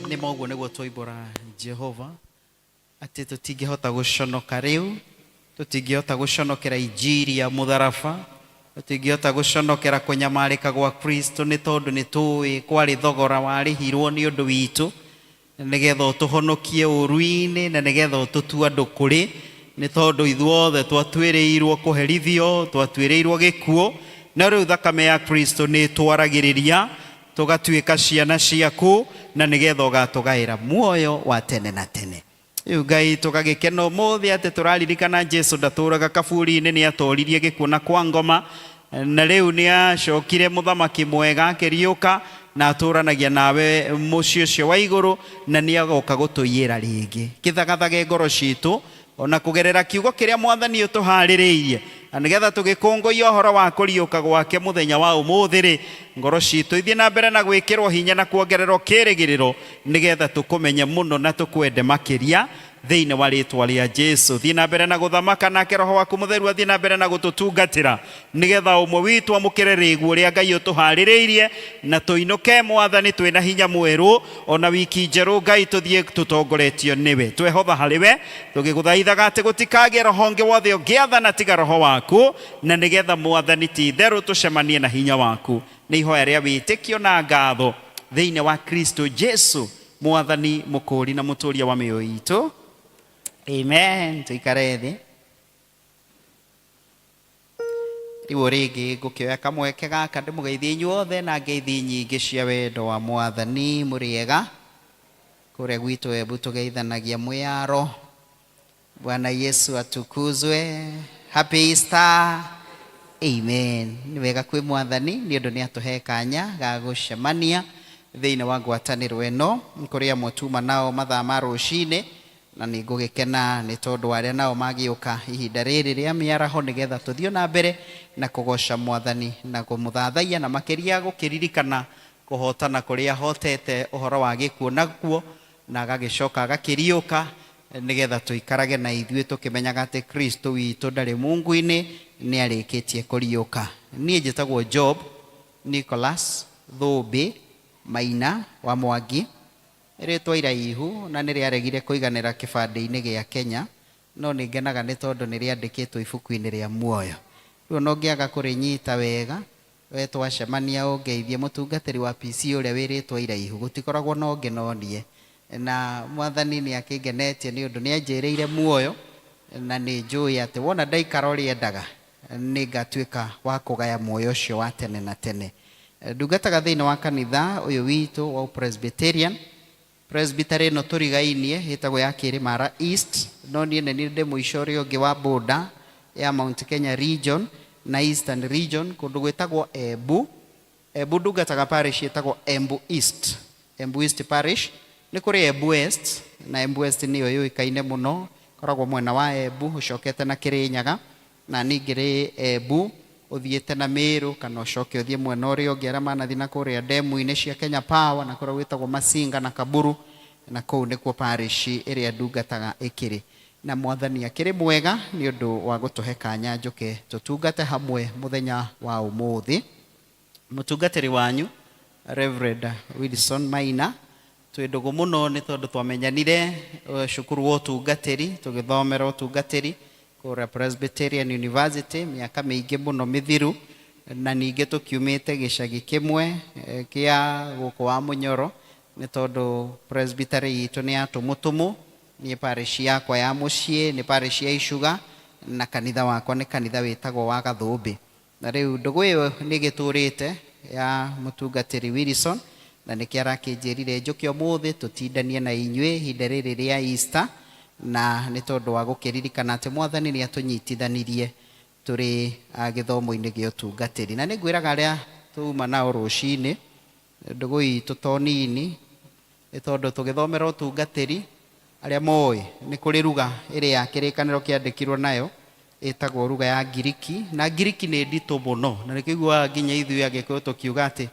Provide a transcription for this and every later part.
Nĩ ma ũguo nĩguo twoimbũra Jehova atĩ tũtingĩhota gũconoka rĩu, tũtingĩhota gũconokera injiri ya mũtharaba, tũtingĩhota gũconokera kũnyamarĩka gwa Kristo nĩ tondũ nĩ tũĩ kwarĩ thogora warĩhirwo nĩ ũndũ witũ nĩgetha ũtũhonokie ũũru-inĩ na nĩgetha ũtũtue andũ kũrĩ, nĩ tondũ ithuothe twatuĩrĩirwo kũherithio, twatuĩrĩirwo gĩkuũ, no rĩu thakame ya Kristo nĩ ĩtwaragĩrĩria tũgatuĩka ciana ciaku na nĩgetha ũgatũgaĩra muoyo wa tene na tene. Rĩu Ngai tũgagĩkena ũmũthĩ atĩ tũraririkana Jesu ndatũraga kaburi-inĩ, nĩ atoririe gĩkuũ na kwa ngoma, na rĩu nĩ acokire mũthamaki mwega akĩriũka na atũranagia nawe mũciĩ ũcio wa igũrũ, na nĩ agoka gũtũiyĩra rĩngĩ. Kĩthagathage ngoro citũ ona kũgerera kiugo kĩrĩa Mwathani ũtũharĩrĩirie, na nĩgetha tũgĩkũngũiya ũhoro wa kũriũka gwake mũthenya wa ũmũthĩ-rĩ, ngoro citũ ithiĩ na mbere na gwĩkĩrwo hinya na kuongererwo kĩĩrĩgĩrĩro, nĩgetha tũkũmenye mũno na tũkwende makĩria, thĩinĩ wa rĩtwa rĩa Jesu. Thiĩ na mbere na gũthamaka, nake Roho waku Mũtheru athiĩ na mbere na gũtũtungatĩra, nĩgetha ũmwe witũ amũkĩre rĩguũ rĩa Ngai ũtũharĩrĩirie, na tũinũke Mwathani twĩ na hinya mwerũ, ona wiki njerũ Ngai tũthiĩ tũtongoretio nĩwe. Twehotha harĩ we, tũgĩgũthaithaga atĩ gũtikagĩe roho ũngĩ wothe ũngĩathana tiga Roho waku, na nĩgetha Mwathani ti itherũ tũcemanie na hinya waku. Nĩ ihoya rĩa wĩtĩkio na ngatho thĩinĩ wa Kristo Jesu, Mwathani, Mũkũũri na Mũtũũria wa mĩoyo itũ. Amen. Tũikare thĩ. Rĩu o rĩngĩ ngũkĩoya kamweke gaka ndĩmũgeithie inyuothe na ngeithi nyingĩ cia wendo wa Mwathani. Mũrĩ ega? Kũrĩa gwitũ Embu tũgeithanagia mwĩaro. Bwana Yesu atukuzwe. Happy Easter. Amen. Nĩ wega kwĩ Mwathani nĩ ũndũ nĩ atũhe kanya ga gũcemania thĩinĩ wa ngwatanĩro ĩno. Kũrĩ amwe tuma nao mathaa ma rũcinĩ Na nĩ ngũgĩkena nĩ tondũ wa arĩa nao magĩũka ihinda rĩrĩ rĩa mĩaraho nĩ getha tũthiĩ o na mbere na kũgooca Mwathani na kũmũthathaiya, na makĩria gũkĩririkana kũhootana kũrĩa ahootete ũhoro wa gĩkuũ nakuo, na agagĩcoka agakĩriũka, nĩ getha tũikarage na ithuĩ tũkĩmenyaga atĩ Kristo witũ ndarĩ mungu-inĩ, nĩarĩkĩtie kũriũka. Niĩ njĩtagwo Job Nicholas Thũmbĩ Maina wa Mwangi. Nĩ rĩtwa iraihu na nĩ rĩaregire kũiganĩra kĩbandĩ-inĩ gĩa Kenya, no nĩ ngenaga nĩ tondũ nĩ rĩandĩkĩtwo ibuku-inĩ rĩa muoyo. Rĩu ona ũngĩaga kũrĩnyita wega, we twacemania ũngeithie mũtungatĩri wa PC ũrĩa wĩ rĩtwa iraihu, gũtikoragwo na ũngĩ no niĩ. Na Mwathani nĩ akĩngenetie nĩ ũndũ nĩ anjĩrĩire muoyo na nĩ njũĩ atĩ wona ndaikara ũrĩa endaga, nĩ ngatuĩka wa kũgaya muoyo ũcio wa tene na tene. Ndungataga thĩinĩ wa kanitha ũyũ witũ wa Ũpresbyterian. Presbytery ĩno tũrigainie ĩtagwo ya Kĩrĩmara East, no niĩ nĩ niĩ ndĩ mũico ũrĩa ũngĩ wa border ya Mount Kenya Region na Eastern Region kũndũ gwĩtagwo Embu. Embu ndungataga parish ĩtagwo Embu East, Embu East Parish. Nĩ kũrĩ Embu West, na Embu West nĩyo yũĩkaine mũno, ĩkoragwo mwena wa Embu ũcokete na Kĩrĩnyaga. Na ningĩ-rĩ, Embu ũthiĩte na Meru kana ũcoke ũthiĩ mwena ũrĩa ũngĩ arĩa manathiĩ na kũrĩa ndemu-inĩ cia Kenya Power na kũrĩa gwĩtagwo Masinga na Kaburu, na kũu nĩkuo parish ĩrĩa ndungataga ĩkĩrĩ. Na Mwathani akĩrĩ mwega nĩ ũndũ wa gũtũhe kanya njũke tũtungate hamwe mũthenya wa ũmũthĩ. Mũtungatĩri wanyu Reverend Wilson Maina, twĩ ndũgũ mũno nĩ tondũ twamenyanire cukuru wa ũtungatĩri, tũgĩthomera ũtungatĩri kũrĩa Presbyterian University mĩaka mĩingĩ mũno mĩthiru, na ningĩ tũkiumĩte gĩcagi kĩmwe kĩa gũkũ wa Mũnyoro, nĩ tondũ presbytery itũ nĩ ya Tũmũtũmũ, niĩ parish yakwa ya mũciĩ nĩ parish ya Icuga, na kanitha wakwa nĩ kanitha wĩtagwo wa Gathũmbĩ. Na rĩu ndũgũ ĩyo nĩ ĩgĩtũũrĩte ya mũtungatĩri Wilson, na nĩkĩo arakĩnjĩrire njũke ũmũthĩ tũtindanie na inyuĩ ihinda rĩrĩ rĩa Easter, na nĩ tondũ wa gũkĩririkana atĩ Mwathani nĩ atũnyitithanirie tũrĩ gĩthomo-inĩ gĩa ũtungatĩri. Na nĩ ngwĩraga arĩa tuma nao rũcinĩ, ndũgũ itũ to nini, Nĩ tondũ tũgĩthomera ũtungatĩri, arĩa moĩ, nĩ kũrĩ ruga ĩrĩa ya kĩrĩkanĩro kĩandĩkirwo nayo, ĩtagwo ruga ya Ngiriki, na Ngiriki nĩ nditũ mũno, na nĩkĩo ũiguaga nginya ithuĩ Agĩkũyũ tũkiuga atĩ,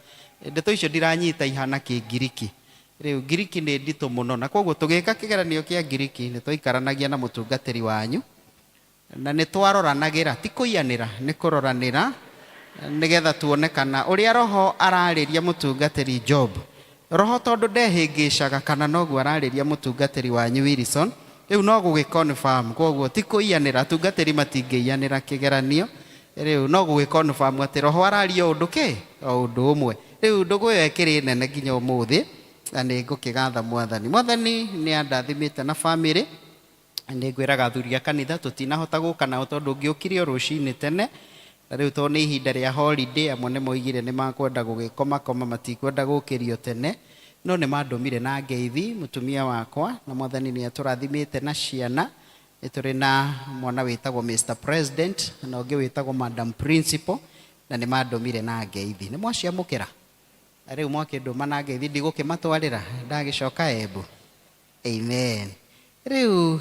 ndeto icio ndiranyita ihana Kĩngiriki. Rĩu Ngiriki nĩ nditũ mũno, na kwoguo tũgĩka kĩgeranio kĩa Ngiriki, nĩ twaikaranagia na mũtungatĩri wanyu, Na nĩ twaroranagĩra, ti kũiyanĩra, nĩ kũroranĩra, nĩ getha tuone kana ũrĩa Roho ararĩria mũtungatĩri Job Roho tondũ ndehĩngĩcaga kana noguo ararĩria mũtungatĩri wanyu Wilson, rĩu no gũgĩ confirm, kwoguo ti kũiyanĩra, atungatĩri matingĩiyanĩra kĩgeranio, rĩu no gũgĩ confirm atĩ Roho araria o ũndũ kĩ? O ũndũ ũmwe. Rĩu ndũgũ ĩyo ĩkĩrĩ nene nginya ũmũthĩ, na nĩ ngũkĩgatha Mwathani. Mwathani nĩ andathimĩte na bamĩrĩ, nĩ ngwĩraga athuri a kanitha tũtinahota gũka nao tondũ ngĩũkire o rũcinĩ tene, na rĩu tondũ nĩ ihinda rĩa holiday, amwe nĩ moigire nĩ makwenda gũgĩkomakoma, matikwenda gũkĩrio tene, no nĩ mandũmire na ngeithi mũtumia wakwa, na Mwathani nĩ atũrathimĩte na ciana. Nĩ tũrĩ na mwana wĩtagwo Mr President na ũngĩ wĩtagwo Madam Principal, na nĩ mandũmire na ngeithi. Nĩ mwaciamũkĩra? Na rĩu mwakĩndũma na ngeithi ndigũkĩmatwarĩra ndagĩcoka Embu. Amen. Rĩu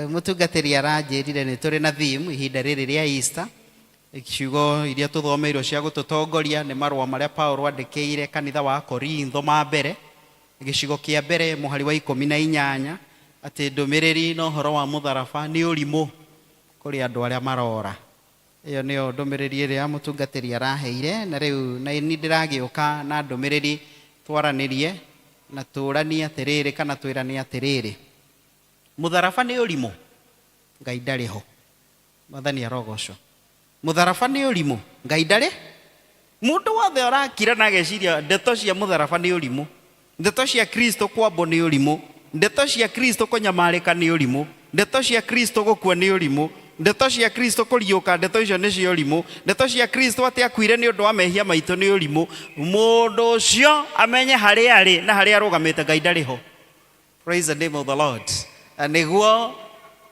mũtungatĩri aranjĩrire nĩ tũrĩ na theme ihinda rĩrĩ rĩa Easter. Ciugo iria tũthomeirwo cia gũtũtongoria nĩ marũa marĩa Paulo andĩkĩire kanitha wa Korintho ma mbere, gĩcigo kĩa mbere mũhari wa 18, atĩ ndũmĩrĩri na ũhoro wa mũtharaba nĩ ũrimũ kũrĩ andũ arĩa marora. Ĩyo nĩyo ndũmĩrĩri ĩrĩa mũtungatĩri araheire, na rĩu na niĩ ndĩragĩũka na ndũmĩrĩri twaranĩrie na tũranie atĩrĩrĩ kana twĩrane atĩrĩrĩ, mũtharaba nĩ ũrimũ, Ngai ndarĩ ho. Mwathani arogocwo. Mũtharaba nĩ ũrimũ, Ngai ndarĩ. Mũndũ wothe ũrakira na ageciria ndeto cia mũtharaba nĩ ũrimũ, ndeto cia Kristo kwambwo nĩ ũrimũ, ndeto cia Kristo kũnyamarĩka nĩ ũrimũ, ndeto cia Kristo gũkua nĩ ũrimũ, ndeto cia Kristo kũriũka, ndeto icio nĩ cia ũrimũ, ndeto cia Kristo atĩ akuire nĩ ũndũ wa mehia maitũ nĩ ũrimũ, mũndũ ũcio amenye harĩa arĩ na harĩa arũgamĩte, Ngai ndarĩ ho. Praise the name of the Lord. Na nĩguo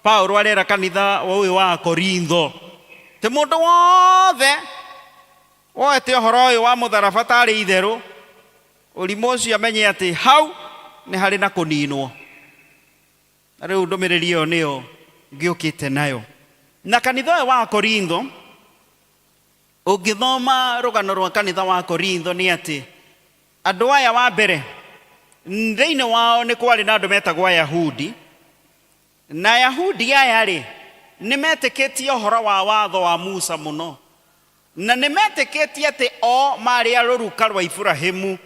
Paulo arera kanitha ũyũ wa Korintho, ti mũndũ wothe woete ũhoro ũyũ wa mũtharaba tarĩ itherũ, ũrimũ ũcio amenye atĩ hau nĩ harĩ na kũninwo. Na rĩu ndũmĩrĩri ĩyo nĩyo ngĩũkĩte nayo. Na kanitha ũyũ wa Korintho, ũngĩthoma rũgano rwa kanitha wa Korintho nĩ atĩ andũ aya wa mbere thĩinĩ wao nĩ kwarĩ na andũ metagwo Ayahudi, na Ayahudi aya rĩ nĩ metĩkĩtie ũhoro wa watho wa Musa mũno, na nĩ metĩkĩtie atĩ o marĩ a rũruka rwa Iburahĩmu,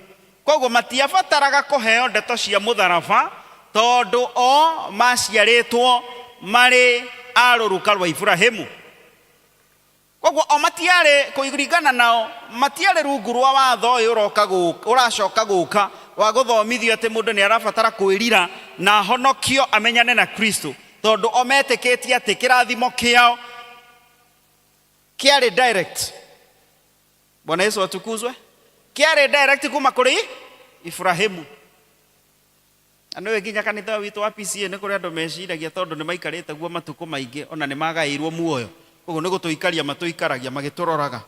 koguo matiabataraga kũheo ndeto cia mũtharaba tondũ o maciarĩtwo marĩ a rũruka rwa Iburahĩmu. Koguo o matiarĩ, kũringana nao, matiarĩ rungu rwa watho ũyũ ũroka gũka, ũracoka gũka wa gũthomithio atĩ mũndũ nĩ arabatara kwĩrira na ahonokio amenyane na Kristo, tondũ o metĩkĩtie atĩ kĩrathimo kĩao kĩarĩ direct. Bwana Yesu atukuzwe. Kĩarĩ direct kuma kũrĩ Ibrahimu. Na nĩũĩ nginya kanitha ũyũ witũ wa PCEA nĩ kũrĩ andũ meciragia tondũ nĩ maikarĩte guo matukũ maingĩ ona nĩ magaĩirwo muoyo, koguo nĩ gũtũikaria matũikaragia magĩtũroraga.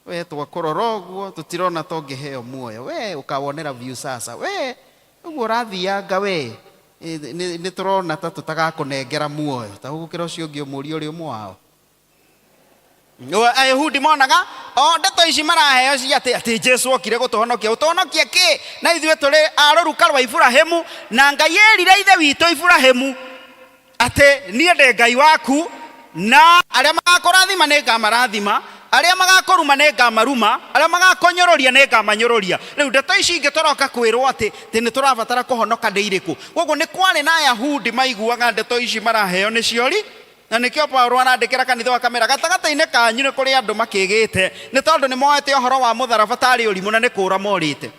We twakũrora ũguo tũtirona ta ũngĩheo muoyo, we ũkawonera Viusasa, we ũguo ũrathianga we nĩ tũrona ta tũtagakũnengera muoyo, ta ũgũkĩra ũcio ũngĩ ũmũrie ũrĩ ũmwe wao. Ayahudi monaga o ndeto ici maraheo cia atĩ atĩ Jesu okire gũtũhonokia, gũtũhonokia kĩ? Na ithuĩ tũrĩ a rũruka rwa Iburahĩmu, na Ngai erire ithe witũ Iburahĩmu atĩ niĩ ndĩ Ngai waku, na arĩa magakũrathima nĩ ngamarathima, arĩa magakũruma nĩ ngamaruma, arĩa magakũnyũrũria nĩ ngamanyũrũria. Rĩu ndeto ici ingĩ tũroka kwĩrwo atĩ atĩ nĩ tũrabatara kũhonoka nĩ irĩkũ? Koguo nĩ kwarĩ na Ayahudi maiguaga ndeto ici maraheo nĩ ciori. Na nĩkĩo Paulo arandĩkĩra kanitha ũyũ akamera, gatagatĩ-inĩ kanyu nĩ kũrĩ andũ makĩgĩte, nĩ tondũ nĩ moete ũhoro wa mũtharaba tarĩ ũrimũ na nĩ kũũra morĩte.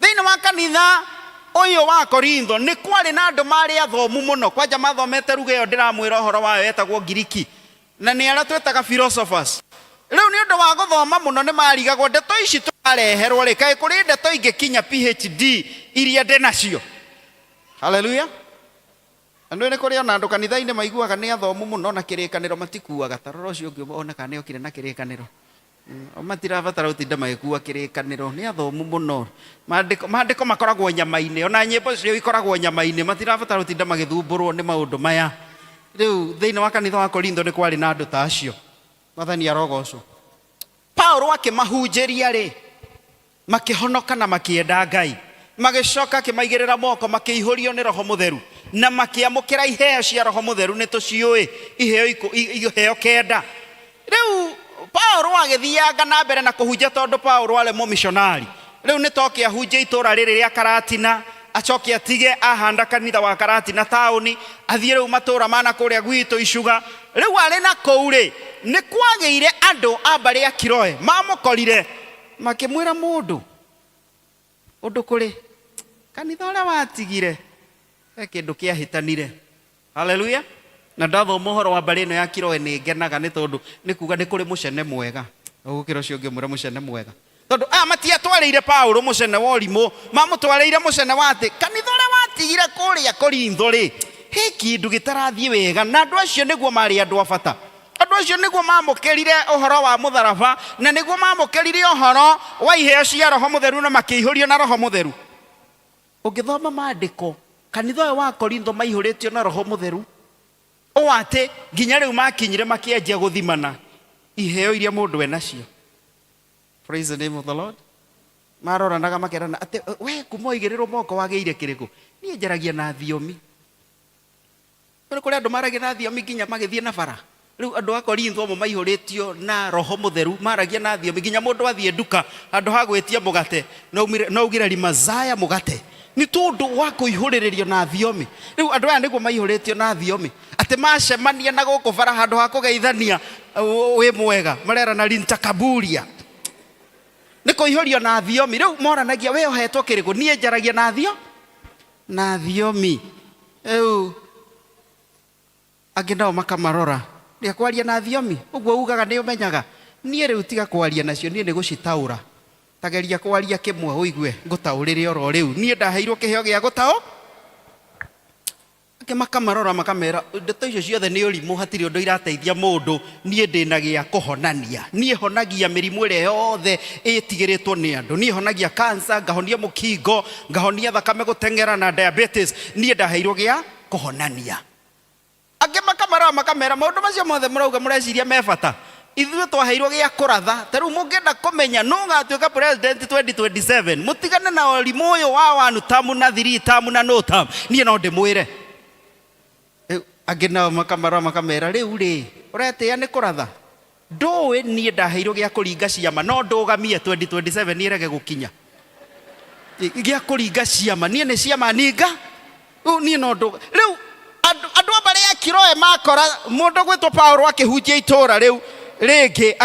Thĩinĩ wa kanitha ũyũ wa Korintho nĩ kwarĩ na andũ maarĩ athomu mũno, kwanja mathomete ruga ĩyo ndĩramwĩra ũhoro wayo yetagwo Ngiriki, na nĩ arĩa twĩtaga philosophers. Rĩu nĩ ũndũ wa gũthoma mũno nĩ marigagwo ndeto ici tũrareherwo rĩ, kaĩ kũrĩ ndeto ingĩkinya PhD iria ndĩ nacio? Haleluya! Na nĩũĩ nĩ kũrĩ ona andũ kanitha-inĩ maiguaga nĩ athomu mũno na kĩrĩkanĩro matikuaga. Ta rora ũcio ũngĩ one kana nĩ okire na kĩrĩkanĩro. O matirabatara gũtinda magĩkua kĩrĩkanĩro, nĩ athomu mũno. Maandĩko, maandĩko makoragwo nyama-inĩ, ona nyĩmbo ciao ikoragwo nyama-inĩ, matirabatara gũtinda magĩthumbũrwo nĩ maũndũ maya. Rĩu thĩinĩ wa kanitha wa Korintho nĩ kwarĩ na andũ ta acio. Mwathani arogocwo. Paulo akĩmahunjĩria-rĩ, makĩhonoka na makĩenda Ngai. Magĩcoka akĩmaigĩrĩra moko, makĩihũrio nĩ Roho Mũtheru, na makĩamũkĩra iheo cia Roho Mũtheru. Nĩ tũciũĩ iheo, iheo kenda. Rĩu Paulo agĩthianga na mbere na kũhunjia tondũ Paulo arĩ mũmishonari. Rĩu nĩ toke ahunjie itũra rĩrĩ rĩa Karatina, acoke atige ahanda kanitha wa Karatina taũni, athiĩ rĩu matũra mana kũrĩa gwitũ Icuga. Rĩu arĩ na kũu rĩ, nĩ kwagĩire andũ a mbarĩ ya Kiroe mamũkorire makĩmwĩra, mũndũ ũndũ kũrĩ kanitha ũrĩa watigire he kĩndũ kĩahĩtanire. Haleluya. Na ndathoma ũhoro wa mbarĩ ĩno ya Kiroe nĩ ngenaga, nĩ tondũ nĩ kuga nĩ kũrĩ mũcene mwega ũgũkĩra ũcio ũngĩ. Ũmwĩre mũcene mwega, tondũ aya matiatwarĩire Paulo mũcene wa ũrimũ, mamũtwarĩire mũcene wa atĩ kanitha ũrĩa watigire kũrĩa Korintho rĩ, he kĩndũ gĩtarathiĩ wega. Na andũ acio nĩguo marĩ andũ a bata. Andũ acio nĩguo mamũkĩrire ũhoro wa mũtharaba, na nĩguo mamũkĩrire ũhoro wa iheo cia Roho Mũtheru, na makĩihũrio na Roho Mũtheru. Ũngĩthoma maandĩko, kanitha ũyũ wa Korintho maihũrĩtio na Roho Mũtheru ũũ atĩ nginya rĩu makinyire makĩanjia gũthimana iheo iria mũndũ enacio. Praise the name of the Lord. Maroranaga makerana atĩ, we kuma ũigĩrĩrwo moko wagĩire kĩrĩkũ? Niĩ njaragia na thiomi. Nĩ kũrĩ andũ maragia na thiomi nginya magĩthiĩ na bara. Rĩu andũ a Korintho amwe maihũrĩtio na Roho Mũtheru maragia na thiomi nginya mũndũ athiĩ nduka, handũ ha gwĩtia mũgate no augire rimazaya mũgate, nĩ tondũ wa kũihũrĩrĩrio na thiomi. Rĩu andũ aya nĩguo maihũrĩtio na thiomi atĩ macemania na gũkũ bara, handũ ha kũgeithania wĩ mwega, marerana rintakaburia, nĩ kũihũrio na thiomi. Rĩu moranagia, we ũhetwo kĩrĩkũ? Niĩ njaragia na thiomi. Rĩu angĩ nao makamarora, rĩa kwaria na thiomi ũguo ugaga nĩ ũmenyaga? Niĩ rĩu tiga kwaria nacio, niĩ nĩ gũcitaũra. Tageria kwaria kĩmwe ũigue ngũtaũrĩre oro rĩu. Niĩ ndaheirwo kĩheo gĩa gũtaũ. Angĩ makamarora makamera, ndeto icio ciothe nĩ ũrimũ, hatirĩ ũndũ irateithia mũndũ. Niĩ ndĩna gĩa kũhonania. Niĩ honagia mĩrimũ ĩrĩa yothe ĩtigĩrĩtwo nĩ andũ. Niĩ honagia cancer, ngahonia mũkingo, ngahonia thakame gũteng'era na diabetes. Niĩ ndaheirwo gĩa kũhonania. Angĩ makamarora makamera, maũndũ macio mothe mũrauga mũreciria me bata? Ithuĩ twaheirwo gĩa kũratha. Ta rĩu mũngĩenda kũmenya nũ ũgatuĩka president 2027, mũtigane na ũrimũ ũyũ wa one term na three term na no term, niĩ no ndĩmwĩre. Rĩu angĩ nao makamarora makamera, rĩu rĩ, ũretĩĩa nĩ kũratha? Ndũĩ niĩ ndaheirwo gĩa kũringa ciama, no ndũgamie 2027 ĩrege gũkinya. Gĩa kũringa ciama, niĩ nĩ ciama ninga. Rĩu niĩ no ndũga. Rĩu andũ a mbarĩ ya Kiroe makora mũndũ gwĩtwo Paulo akĩhunjia itũũra rĩu rĩngĩ,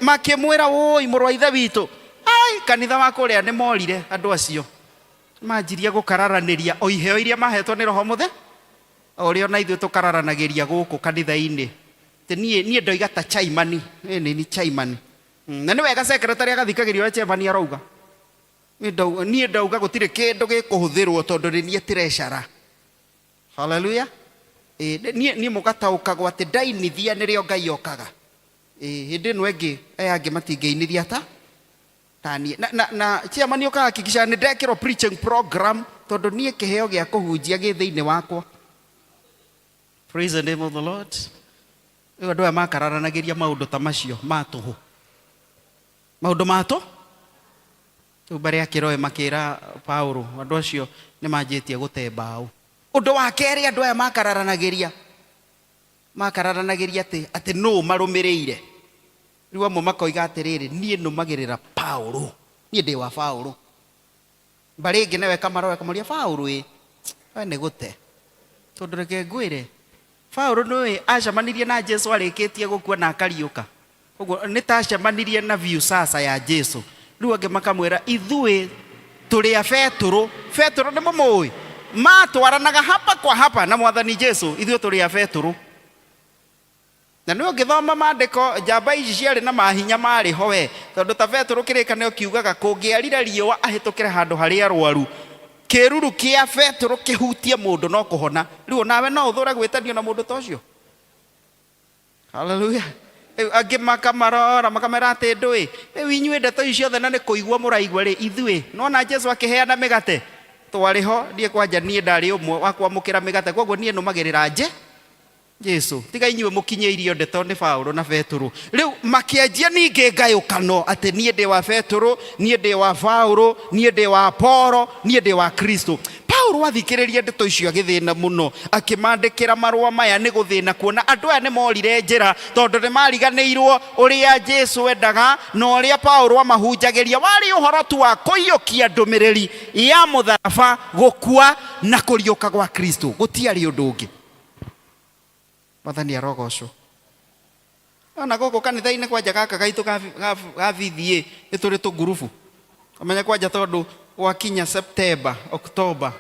makĩmwĩra, wũi mũrũ wa ithe witũ, ai, kanitha wa kũrĩa nĩ morire. Andũ acio manjirie gũkararanĩria o iheo iria mahetwo nĩ Roho Mũtheru, o ũrĩa ona ithuĩ tũkararanagĩria gũkũ kanitha-inĩ. Atĩ niĩ ndoiga ta chairman, niĩ nĩ ni chairman. Na nĩ wega secretary agathikagĩria ũrĩa chairman arauga. Niĩ ndauga gũtirĩ kĩndũ gĩkũhũthĩrwo tondũ nĩ niĩ treasurer. Haleluya. Niĩ mũgataũkagwo atĩ ndainithia nĩrĩo Ngai okaga. Hĩndĩ ĩno ĩngĩ aya angĩ matingĩinithia ta niĩ. Na chairman ũkahakikisha nĩ ndekĩrwo preaching program, tondũ niĩ kĩheo gĩa kũhunjia gĩ thĩinĩ wakwa. Praise the name of the Lord. Rĩu andũ aya makararanagĩria maũndũ ta macio ma tũhũ, maũndũ ma tũ. Rĩu mbarĩ ya Kĩroe makĩra Paulo, andũ acio nĩ manjĩtie gũte mbaũ. Ũndũ wa kerĩ, andũ aya makararanagĩria atĩ nũ marũmĩrĩire. Rĩu amwe makoiga atĩrĩrĩ, niĩ nũmagĩrĩra Paulo, niĩ ndĩ wa Paulo. Mbarĩ ĩngĩ nayo ĩkamarora ĩkamũria, Paulo ĩ we nĩ gũte, tondũ reke ngwĩre, Paulo nĩwe acemanirie na Jesu arĩkĩtie gũkua na akariũka, ũguo nĩ ta acemanirie na view sasa ya Jesu. Rĩu angĩ makamwĩra, ithuĩ tũrĩ a Betũrũ. Betũrũ nĩ mũmũĩ, matwaranaga hapa kwa hapa na Mwathani Jesu. Ithuĩ tũrĩ a Betũrũ. Na nĩ ũngĩthoma maandĩko, njamba ici ciarĩ na mahinya marĩ ho we, tondũ ta Betũrũ, kĩrĩkanĩro kiugaga kũngĩarire riũa ahĩtũkĩre handũ harĩa arwaru, kĩruru kĩa Betũrũ kĩhutie mũndũ no kũhona. Rĩu onawe no ũthũre gwĩtanio na mũndũ ta ũcio. Haleluya. Rĩu angĩ makamarora makamera atĩ ndũĩ, rĩu inyuĩ ndeto ici ciothe na nĩ kũigua mũraigua rĩ, ithuĩ nona Jesu akĩheana mĩgate twarĩ ho. Niĩ kwanja niĩ ndarĩ ũmwe wa kwamũkĩra mĩgate, koguo niĩ nũmagĩrĩra nje Jesu, tiga inyuĩ mũkinyĩirio ndeto nĩ Paulo na Betũrũ. Rĩu makĩanjia ningĩ ngayũkano atĩ niĩ ndĩ wa Betũrũ, niĩ ndĩ wa Paulo, niĩ ndĩ wa Apolo, niĩ ndĩ wa Kristo. Paulo Paulo athikĩrĩria ndeto icio agĩthĩna mũno, akĩmandĩkĩra marũa maya nĩ gũthĩna kuona andũ aya nĩ morire njĩra, tondũ nĩ mariganĩirwo ũrĩa Jesu endaga na ũrĩa Paulo amahunjagĩria warĩ ũhoro tu wa kũiyũkia ndũmĩrĩri ya mũtharaba, gũkua na kũriũka gwa Kristo, gũtiarĩ ũndũ ũngĩ. Mwathani arogocwo. Ona gũkũ kanitha-inĩ kwanja gaka gaitũ ga VDA nĩ tũrĩ tũngurubu. Ũmenye kwanja tondũ gwakinya September, October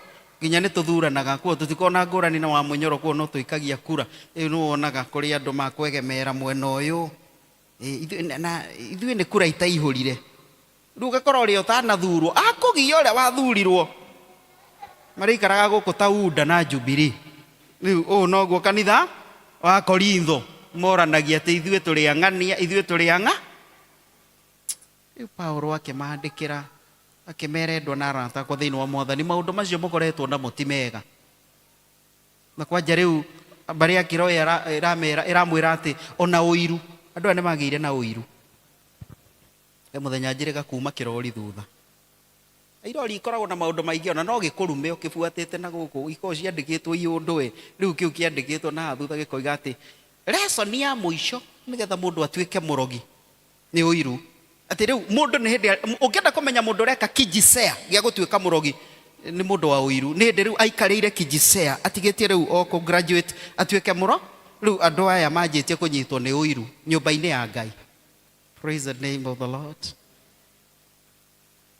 nginya nĩ tũthuranaga kuo tũtikoragwo na ngũrani na Wamunyoro kuo no tũikagia kura. Rĩu nĩ wonaga kũrĩ andũ makwegemera mwena ũyũ. Na ithuĩ nĩ kura itaihũrire. Rĩu ũgakora ũrĩa ũtanathurwo akũgia ũrĩa wathurirwo. Marĩikaraga gũkũ ta UDA na Jubilee. Rĩu ũũ noguo kanitha wa Korintho moranagia atĩ ithuĩ tũrĩ ang'ania, ithuĩ tũrĩ ang'a. Rĩu Paulo akĩmandĩkĩra akĩmera, endwa na arata akwa thĩinĩ wa Mwathani, maũndũ macio mũkoretwo namo ti mega. Na kwanja rĩu mbarĩ ya Kiroya ĩramera ĩramwĩra atĩ ona ũiru, andũ aya nĩ magĩire na ũiru. He mũthenya njĩrĩga kuma kĩrori thutha. Irori ikoragwo na maũndũ maingĩ ona no gĩkũrume ũkĩbuatĩte na gũkũ, ikoragwo ciandĩkĩtwo iũndũ we. Rĩu kĩu kĩandĩkĩtwo na haha thutha gĩkoiga atĩ lesson ya mũico nĩgetha mũndũ atuĩke mũrogi nĩ ũiru. Atĩ rĩu mũndũ nĩ hĩndĩ, ũngĩenda kũmenya mũndũ ũreka kijisea gĩa gũtuĩka mũrogi nĩ mũndũ wa ũiru. Nĩ hĩndĩ rĩu aikarĩire kijisea atigĩtie rĩu o kũ graduate atuĩke mũro. Rĩu andũ aya manjĩtie kũnyitwo nĩ ũiru nyũmba-inĩ ya Ngai. Praise the name of the Lord.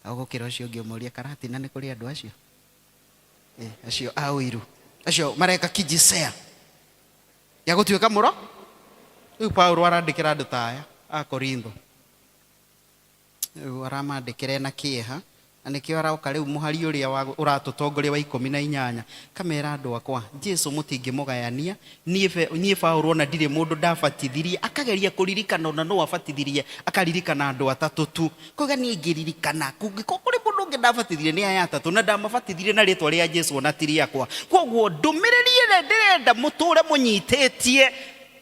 Ũgũkĩra ũcio ũngĩ ũmũrie Karatina nĩ kũrĩ andũ acio? Acio a ũiru. Acio mareka kijisea gĩa gũtuĩka mũro. Rĩu Paulo arandĩkĩra andũ ta aya a Korintho. Rĩu aramandĩkĩra ena kĩeha na nĩkĩo aroka rĩu mũhari ũrĩa ũratũtongoria wa 18 kamera andũ akwa, Jesu mũtingĩmũgayania, niĩ Paulo ona ndirĩ mũndũ ndabatithirie. Akageria kũririkana ona nũ abatithirie, akaririkana andũ atatũ tu. Koiga niĩ ngĩririkana kũngĩkorwo kũrĩ mũndũ ũngĩ ndabatithirie nĩ aya atatũ, na ndamabatithirie na rĩtwa rĩa Jesu ona ti rĩakwa. Koguo ndũmĩrĩri ĩrĩa ndĩrenda mũtũre mũnyitĩtie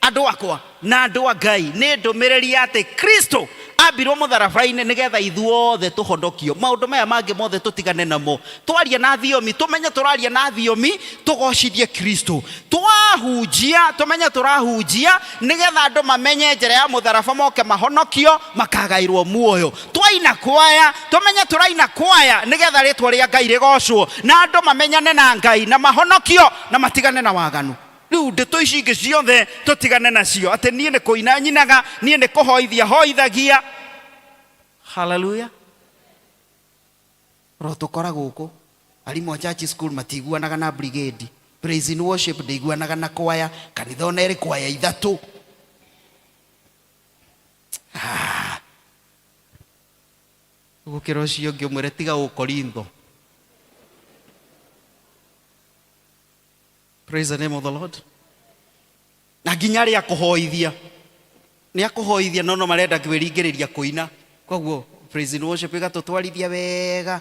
andũ akwa na andũ a Ngai nĩ ndũmĩrĩri ya atĩ Kristo ambirwo mũtharaba-inĩ nĩgetha ithuothe tũhonokio. Maũndũ maya mangĩ mothe tũtigane namo. Twaria na thiomi tũmenye tũraria na thiomi tũgocithie Kristo. Twahunjia tũmenye tũrahunjia nĩgetha andũ mamenye njĩra ya mũtharaba moke mahonokio makagaĩrwo muoyo. Twaina kwaya tũmenye tũraina kwaya nĩgetha rĩtwa rĩa Ngai rĩgocwo na andũ mamenyane na Ngai na mahonokio na matigane na waganu. Rĩu ndeto ici ingĩ ciothe tũtigane nacio, atĩ niĩ nĩ kũina nyinaga, niĩ nĩ kũhoithia hoithagia. Haleluya. Rotũkora gũkũ arimũ a church school matiguanaga na brigade, praise and worship ndĩiguanaga na kwaya, kanitha ona ĩrĩ kwaya ithatũ. Gũkĩra ũcio ũngĩ ũmwĩre tiga ũkorintho. Praise the name of the Lord. Na nginya arĩa akũhoithia nĩ akũhoithia no no marenda kwĩringĩrĩria kũina. Koguo praise and worship ĩgatũtwarithia wega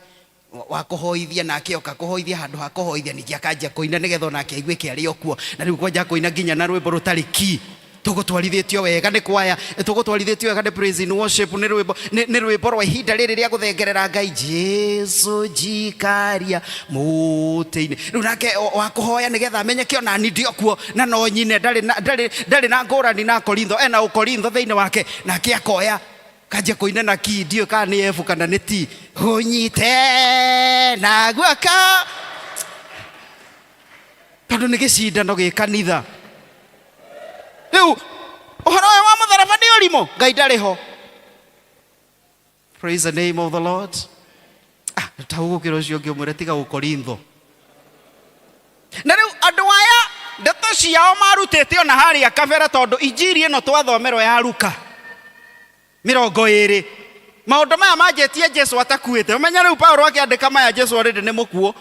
wa kũhoithia nake oka kũhoithia handũ ha kũhoithia ningĩ akanjia kũina nĩgetha onake aiguĩke arĩ o kuo. Na rĩu kwanja kũina nginya na rwĩmbo rũtarĩ ki. Tũgũtwarithĩtio wega nĩ kwaya, tũgũtwarithĩtio wega nĩ praise and worship, nĩ rwĩmbo nĩ rwĩmbo rwa ihinda rĩrĩ rĩa gũthengerera Ngai. Jesu njikaria mũtĩ-inĩ. Rĩu nake wa kũhoya nĩgetha amenyeke ona ni ndĩ o kuo na no nyine, ndarĩ na ndarĩ ndarĩ na ngũrani na Korintho, ena ũkorintho thĩinĩ wake, nake akoya kanjia kũina na ki, ndiũĩ kana nĩ F kana nĩ T, ũnyite na guoko, tondũ nĩ gĩcindano gĩ kanitha. Rĩu ũhoro ũyũ wa mũtharaba nĩ ũrimũ, Ngai ndarĩ ho. Praise the name of the Lord. Ta ũgũkĩra ũcio ũngĩ ũmwĩre tiga ũkorintho. Na rĩu andũ aya ndeto ciao marutĩte ona harĩa kabere, tondũ injiri ĩno twathomerwo ya Luka 20, maũndũ maya manjĩtie Jesu atakuĩte. Ũmenye rĩu Paulo akĩandĩka maya Jesu already nĩ mũkuũ.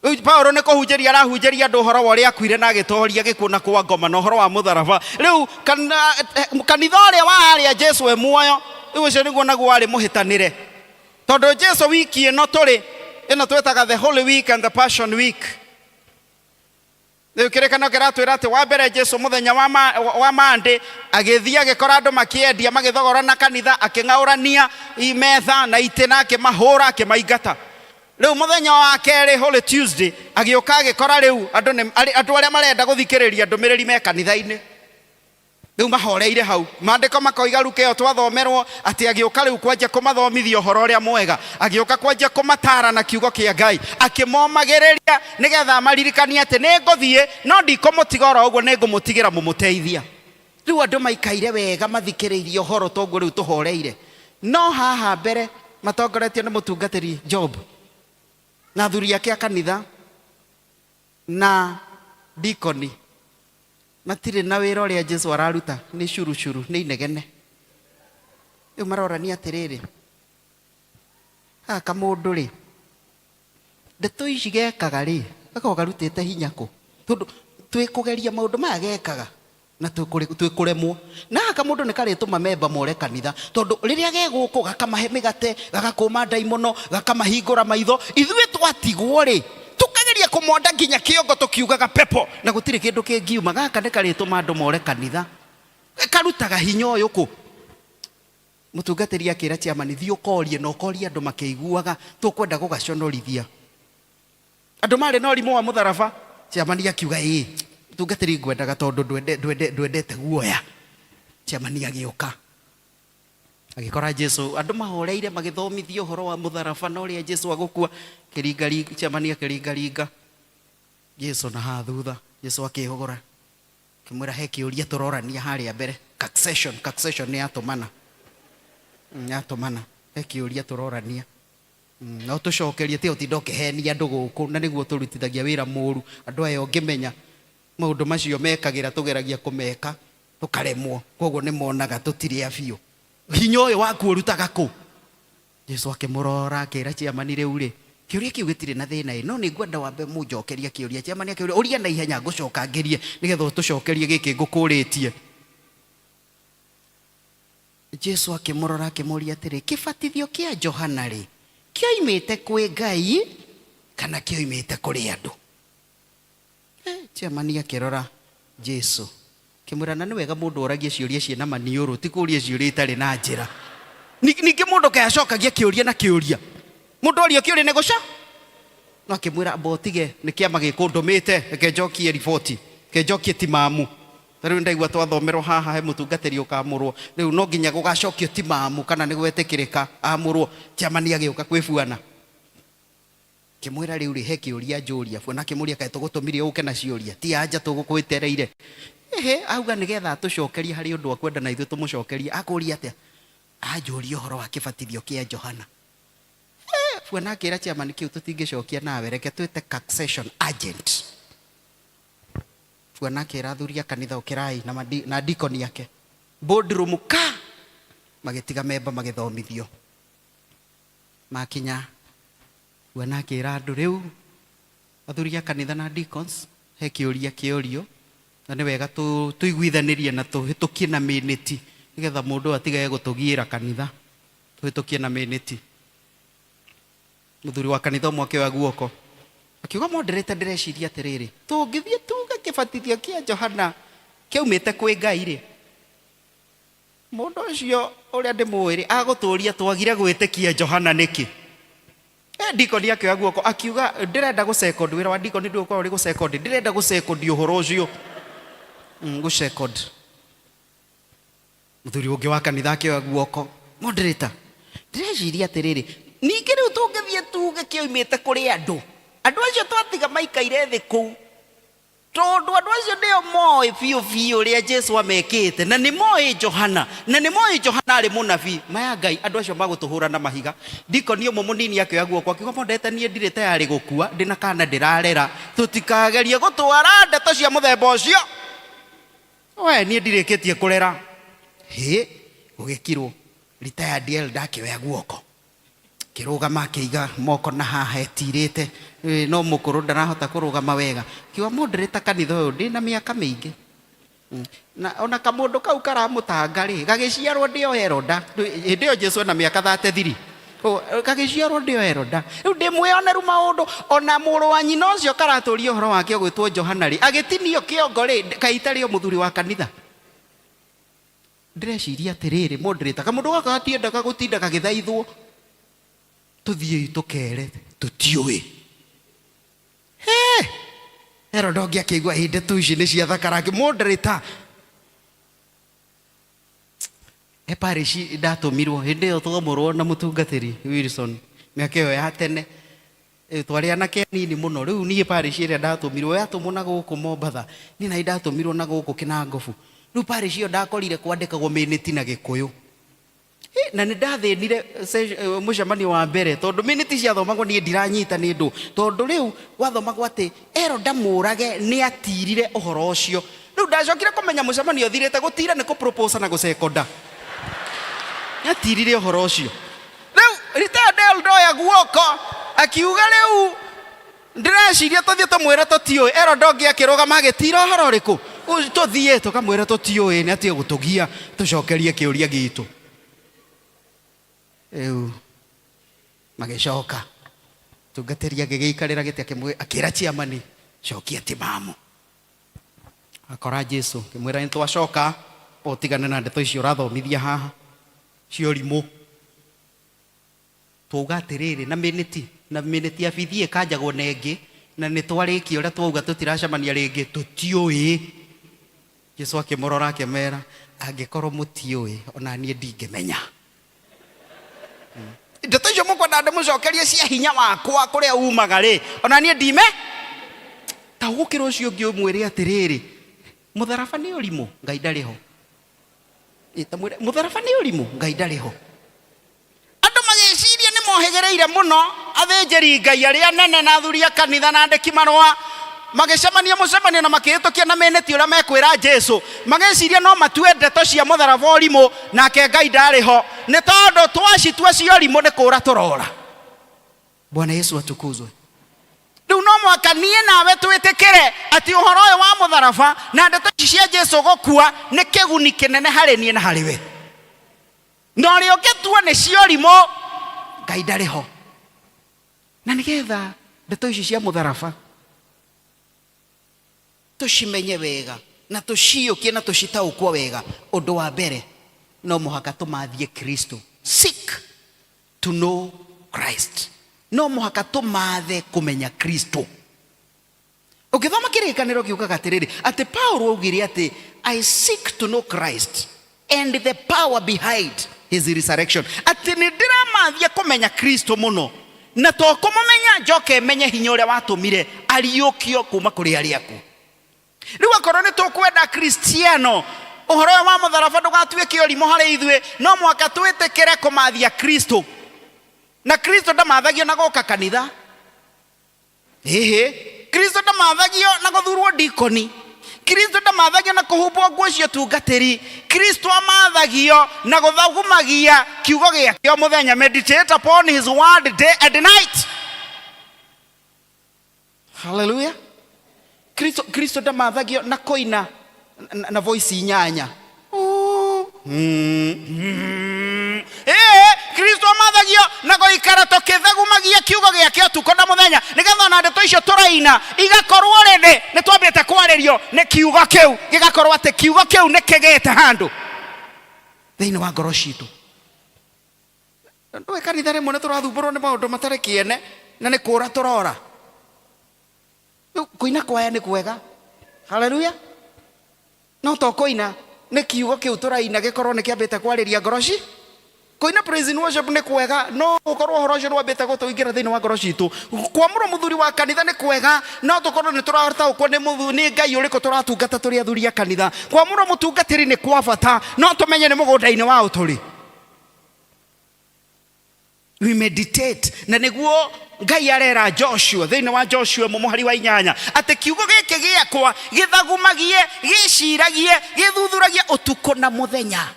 Rĩu Paulo nĩ kũhunjĩria arahunjĩria andũ ũhoro wa ũrĩa akuire na agĩtoria gĩkuũ na kwa ngoma na ũhoro wa mũtharaba. Rĩu kanitha ũrĩa wa harĩa Jesu e muoyo, rĩu ũcio nĩguo naguo warĩ mũhĩtanĩre, tondũ Jesu wiki ĩno tũrĩ ĩno twĩtaga the Holy Week and the Passion Week. Rĩu kĩrĩkanĩro kĩratwĩra atĩ wa mbere Jesu mũthenya wa Monday agĩthiĩ agĩkora andũ makĩendia magĩthogorana kanitha, akĩng'aũrania metha na itĩ na akĩmahũra akĩmaingata. Rĩu mũthenya wa kerĩ, Holy Tuesday, agĩũka agĩkora rĩu andũ nĩ andũ arĩa marenda gũthikĩrĩria ndũmĩrĩri me kanitha-inĩ. Rĩu mahoreire hau. Maandĩko makoiga Luka ĩyo twathomerwo atĩ agĩũka rĩu kwanjia kũmathomithia ũhoro ũrĩa mwega, agĩũka kwanjia kũmataara na kiugo kĩa Ngai, akĩmomagĩrĩria nĩgetha amaririkanie atĩ nĩ ngũthiĩ no ndikũmũtiga oro ũguo, nĩ ngũmũtigĩra mũmũteithia. Rĩu andũ maikaire wega mathikĩrĩirie ũhoro toguo rĩu tũhoreire. No haha mbere matongoretio nĩ mũtungatĩri Job na athuri ake a kanitha na dikoni matirĩ na wĩra ũrĩa Jesu araruta, nĩ curucuru, nĩ inegene. Rĩu marorania atĩrĩrĩ, haha kamũndũ rĩ, ndeto ici gekaga rĩ, gakoragwo garutĩte hinya kũ? Tondũ twĩkũgeria maũndũ maya gekaga na twĩkũremwo. Na gaka mũndũ nĩ karĩtũma memba more kanitha, tondũ rĩrĩa ge gũkũ gakamahe mĩgate, gagakũma ndaimono, gakamahingũra maitho. Ithuĩ twatigwo rĩ, tũkageria kũmonda nginya kĩongo tũkiugaga pepo, na gũtirĩ kĩndũ kĩngiuma. Gaka nĩ karĩtũma andũ more kanitha. Karutaga hinya ũyũ kũ? Mũtungatĩri akĩra chairman, thiĩ ũkorie na ũkorie andũ makĩiguaga, tũkwenda gũgaconorithia. Andũ marĩ na ũrimũ wa mũtharaba. Chairman akiuga, ĩĩ mũtungatĩri ngwendaga tondũ ndwendete guoya. Chairman agĩũka agĩkora Jesu andũ mahoreire magĩthomithio ũhoro wa mũtharaba na ũrĩa Jesu agũkua. Kĩringaringa, chairman akĩringaringa Jesu na haha thutha. Jesu akĩhũgũra akĩmwĩra, he kĩũria tũrorania harĩa mbere. Succession, succession nĩ yatũmana, yatũmana. He kĩũria tũrorania no tũcokerie, tiga ũtinda ũkĩhenia andũ gũkũ, na nĩguo tũrutithagia wĩra mũru andũ aya. Ũngĩmenya maũndũ macio mekagĩra, tũgeragia kũmeka tũkaremwo, koguo nĩ monaga tũtirĩ a biũ. Hinya ũyũ waku ũrutaga kũ? Jesu akĩmũrora akĩra chairman, rĩu rĩ, kĩũria kĩu gĩtirĩ na thĩna ĩ, no nĩ ngwenda wambe mũnjokerie kĩũria. Chairman akĩũria, ũria na ihenya, ngũcoka ngerie nĩgetha ũtũcokerie gĩkĩ ngũkũrĩtie. Jesu akĩmũrora akĩmũria atĩrĩ, kĩbatithio kĩa Johana rĩ, kĩoimĩte kwĩ Ngai kana kĩoimĩte kũrĩ andũ? Chairman akĩrora Jesu akĩmwĩra, na nĩ wega mũndũ oragie ciũria ciĩna maniũrũ, ti kũria ciũria itarĩ na njĩra. Ningĩ mũndũ kaĩ acokagia kĩũria na kĩũria, mũndũ orio kĩũria nĩ gũca. No akĩmwĩra, amba ũtige, nĩ kĩama gĩkũndũmĩte, reke njokie riboti, reke njokie timamu. Ta rĩu ndaigua twathomerwo haha he mũtungatĩri ũkamũrwo, rĩu no nginya gũgacokio timamu kana nĩ gwetĩkĩrĩka amũrwo. Chairman agĩũka kwĩ buana akĩmwĩra, rĩu rĩ, he kĩũria njũria. Buana akĩmũria, kaĩ tũgũtũmire ũke na ciũria? Ti anja tũgũgwĩtereire. Ehe, auga nĩgetha atũcokerie harĩ ũndũ akwenda na ithuĩ tũmũcokerie. Akũria atĩa? Anjũria ũhoro wa kĩbatithio kĩa Johana. Buana akĩra chairman, kĩu tũtingĩcokia nawe, reke twĩte succession agent. Buana akĩra athuri a kanitha, ũkĩrai na dikoni ake boardroom ka magĩtiga memba magĩthomithio. Makinya, buana akĩra andũ, rĩu athuri a kanitha na deacons, he kĩũria kĩorio na nĩ wega tũiguithanĩrie na tũhĩtũkie na minĩti nĩgetha mũndũ atigage gũtũgiĩra kanitha, tũhĩtũkie na minĩti. Mũthuri wa kanitha ũmwe akĩoya guoko akiuga, moderator, ndĩreciria atĩrĩrĩ, tũngĩthiĩ tuge kĩbatithio kĩa Johana kĩaumĩte kwĩ Ngai rĩ, mũndũ ũcio ũrĩa ndĩmũĩ rĩ, agũtũria twagire gwĩtĩkia Johana nĩkĩ? Dikoni akĩoya guoko akiuga, ndĩrenda gũ second. Wĩra wa dikoni ndũgũkorwo ũrĩ gũ second, ndĩrenda gũ second ũhoro ũcio, gũ second. Mũthuri ũngĩ wa kanitha akĩoya guoko, moderator, ndĩreciria atĩrĩrĩ, ningĩ rĩu tũngĩthiĩ tuge kĩoimĩte kũrĩ andũ, andũ acio twatiga maikaire thĩ kũu, tondũ andũ acio nĩo moĩ biũ biũ ũrĩa Jesu amekĩte, na nĩ moĩ Johana, na nĩ moĩ Johana arĩ mũnabii. Maya Ngai, andũ acio magũtũhũra na mahiga. Dikoni ũmwe mũnini akĩoya guoko akiuga, moderator, niĩ ndirĩ tayarĩ gũkua, ndĩna kana ndĩrarera, tũtikagerie gũtwara ndeto cia mũthemba ũcio. We niĩ ndirĩkĩtie kũrera. Hĩ, gũgĩkirwo. Retired elder akĩoya guoko, akĩrũgama, akĩiga moko na haha etirĩte, no mũkũrũ ndarahota kũrũgama wega. Akiuga, moderator, kanitha ũyũ ndĩna mĩaka mĩingĩ, na ona kamũndũ kau karamũtanga rĩ, gagĩciarwo ndĩ o elder. Hĩndĩ ĩyo Jesu ena mĩaka 33. Gagĩciarwo ndĩ o elder, rĩu ndĩ mwĩoneru maũndũ. Ona mũrũ wa nyina ũcio karatũria ũhoro wake ũgwĩtwo Johana rĩ, agĩtinio kĩongo rĩ, kaĩ itarĩ o mũthuri wa kanitha? Ndĩreciria atĩrĩrĩ, moderator, kamũndũ gaka gatiendaga gũtinda gagĩthaithwo. Tũthiĩi tũkere tũtiũĩ. He! Herode ũngĩ akĩigua ĩ ndeto ici nĩ ciathakara akĩmũndereta. He parish ndatũmirwo hĩndĩ ĩyo twamũrwo na mũtungatĩri Wilson mĩaka ĩyo ya tene. Twarĩ anake anini mũno. Rĩu niĩ parish ĩrĩa ndatũmirwo yatũmwo na gũkũ Mombatha, niĩ naniĩ ndatũmirwo na gũkũ Kĩnangobu. Rĩu parish ĩyo ndakorire kwandĩkagwo mĩnĩti na Gĩkũyũ. Hĩ, na nĩ ndathĩnire mũcemanio wa mbere tondũ mĩnĩti ciathomagwo niĩ ndiranyita nĩ ndũ. Tondũ rĩu gwathomagwo atĩ Eroda mũũrage nĩ atirire ũhoro ũcio. Rĩu ndacokire kũmenya mũcemanio ũthirĩte, gũtira nĩ kũ propose na gũcekonda. Nĩ atirire ũhoro ũcio. Rĩu retired elder oya guoko akiuga rĩu ndĩreciria tũthiĩ tũmwĩre tũtiũĩ. Elder ũngĩ akĩrũgama agĩtira ũhoro ũrĩkũ? Tũthiĩ tũkamwĩre tũtiũĩ nĩ atige gũtũgia tũcokerie kĩũria gitũ. Rĩu magĩcoka mũtungatĩri agĩgĩikarĩra gĩtĩ akĩra chairman cokia timamu. Akora Jesu akĩmwĩra nĩ twacoka ũtigane na ndeto icio ũrathomithia haha cia ũrimũ. Twauga atĩrĩrĩ na mĩnĩti na mĩnĩti ya bithi ĩkanjagwo na ĩngĩ na nĩ twarĩkia ũrĩa twauga tũtiracemania rĩngĩ tũtiũĩ. Jesu akĩmũrora akĩmera angĩkorwo mũtiũĩ ona niĩ ndingĩmenya. Ndeto icio mũkwenda ndĩmũcokerie cia hinya wakwa kũrĩa umaga rĩ, ona niĩ ndime ta ũgũkĩra ũcio ũngĩ ũmwĩre atĩrĩrĩ, mũtharaba nĩ ũrimũ, Ngai ndarĩ ho. Ta mwĩre, mũtharaba nĩ ũrimũ, Ngai ndarĩ ho. Andũ magĩciria nĩ mohĩgĩrĩire mũno, athĩnjĩri Ngai arĩa anene na athuri a kanitha na andĩki marũa magĩcemania mũcemanio na makĩhĩtũkia na mĩnĩti ũrĩa mekwĩra Jesu. Magĩciria no matue ndeto cia mũtharaba ũrimũ, nake Ngai ndarĩ ho, nĩ tondũ twacitua cia ũrimũ nĩ kũũra tũrora. Bwana Yesu atukuzwe. Rĩu no mũhaka niĩ nawe twĩtĩkĩre atĩ ũhoro ũyũ wa mũtharaba na ndeto ici cia Jesu gũkua nĩ kĩguni kĩnene harĩ niĩ na harĩ we. Na ũrĩa ũngĩtua nĩ cia ũrimũ, Ngai ndarĩ ho. Na nĩgetha ndeto ici cia mũtharaba tũcimenye wega na tũciyũkie na tũcitaũkwo wega, ũndũ wa mbere no mũhaka tũmathie Kristo. Seek to know Christ. No mũhaka tũmathe kũmenya Kristo. Ũngĩthoma kĩrĩkanĩro kiugaga atĩrĩrĩ, atĩ Paulo augire atĩ I seek to know Christ and the power behind his resurrection. Atĩ nĩ ndĩramathia kũmenya Kristo mũno, na to kũmũmenya njoke menye hinya ũrĩa watũmire ariũkio kuma kũrĩ arĩa akuũ. Rĩu akorwo nĩ tũkwenda Kristiano, ũhoro ũyũ wa mũtharaba ndũgatuĩke ũrimũ harĩ ithuĩ, no mũhaka twĩtĩkĩre kũmathia Kristo. Na Kristo ndamathagio na gũka kanitha. Ĩhĩ, Kristo ndamathagio na gũthurwo ndikoni. Kristo ndamathagio na kũhumbwo nguo cia ũtungatĩri. Kristo amathagio na gũthagumagia kiugo gĩake o mũthenya. Meditate upon his word day and night. Hallelujah. Kristo, Kristo ndamathagio na kũina na, na voice inyanya. Ĩĩ, Kristo amathagio na gũikara tũkĩthagumagia kiugo gĩake ũtukũ na mũthenya, nĩgetha ona ndeto icio tũraina igakorwo rĩndĩ nĩ twambĩte kwarĩrio nĩ kiugo kĩu, gĩgakorwo atĩ kiugo kĩu nĩ kĩgĩte handũ thĩinĩ wa ngoro citũ. Ndũĩ kanitha rĩmwe nĩ tũrathumbũrwo nĩ maũndũ matarĩ kĩene na nĩ kũra tũrora. Rĩu kũina kwaya nĩ kwega, haleluya, no to kũina nĩ kiugo kĩu tũraina gĩkorwo nĩ kĩambĩte kwarĩria ngoro ci. Kũina praise and worship nĩ kwega, no gũkorwo ũhoro ũcio nĩwambĩte gũtũingĩra thĩinĩ wa ngoro citũ. Kwamũrwo mũthuri wa kanitha nĩ kwega, no tũkorwo nĩ tũrataũkwo nĩ nĩ Ngai ũrĩkũ tũratungata tũrĩ athuri a kanitha. Kwamũrwo mũtungatĩri nĩ kwa bata, no tũmenye nĩ mũgũnda-inĩ wa ũ tũrĩ. We meditate. Na nĩguo Ngai arera Joshua thĩinĩ wa Joshua mũhari wa 8 atĩ kiugo gĩkĩ gĩakwa gĩthagumagie, gĩciragie, gĩthuthuragie ũtukũ na mũthenya.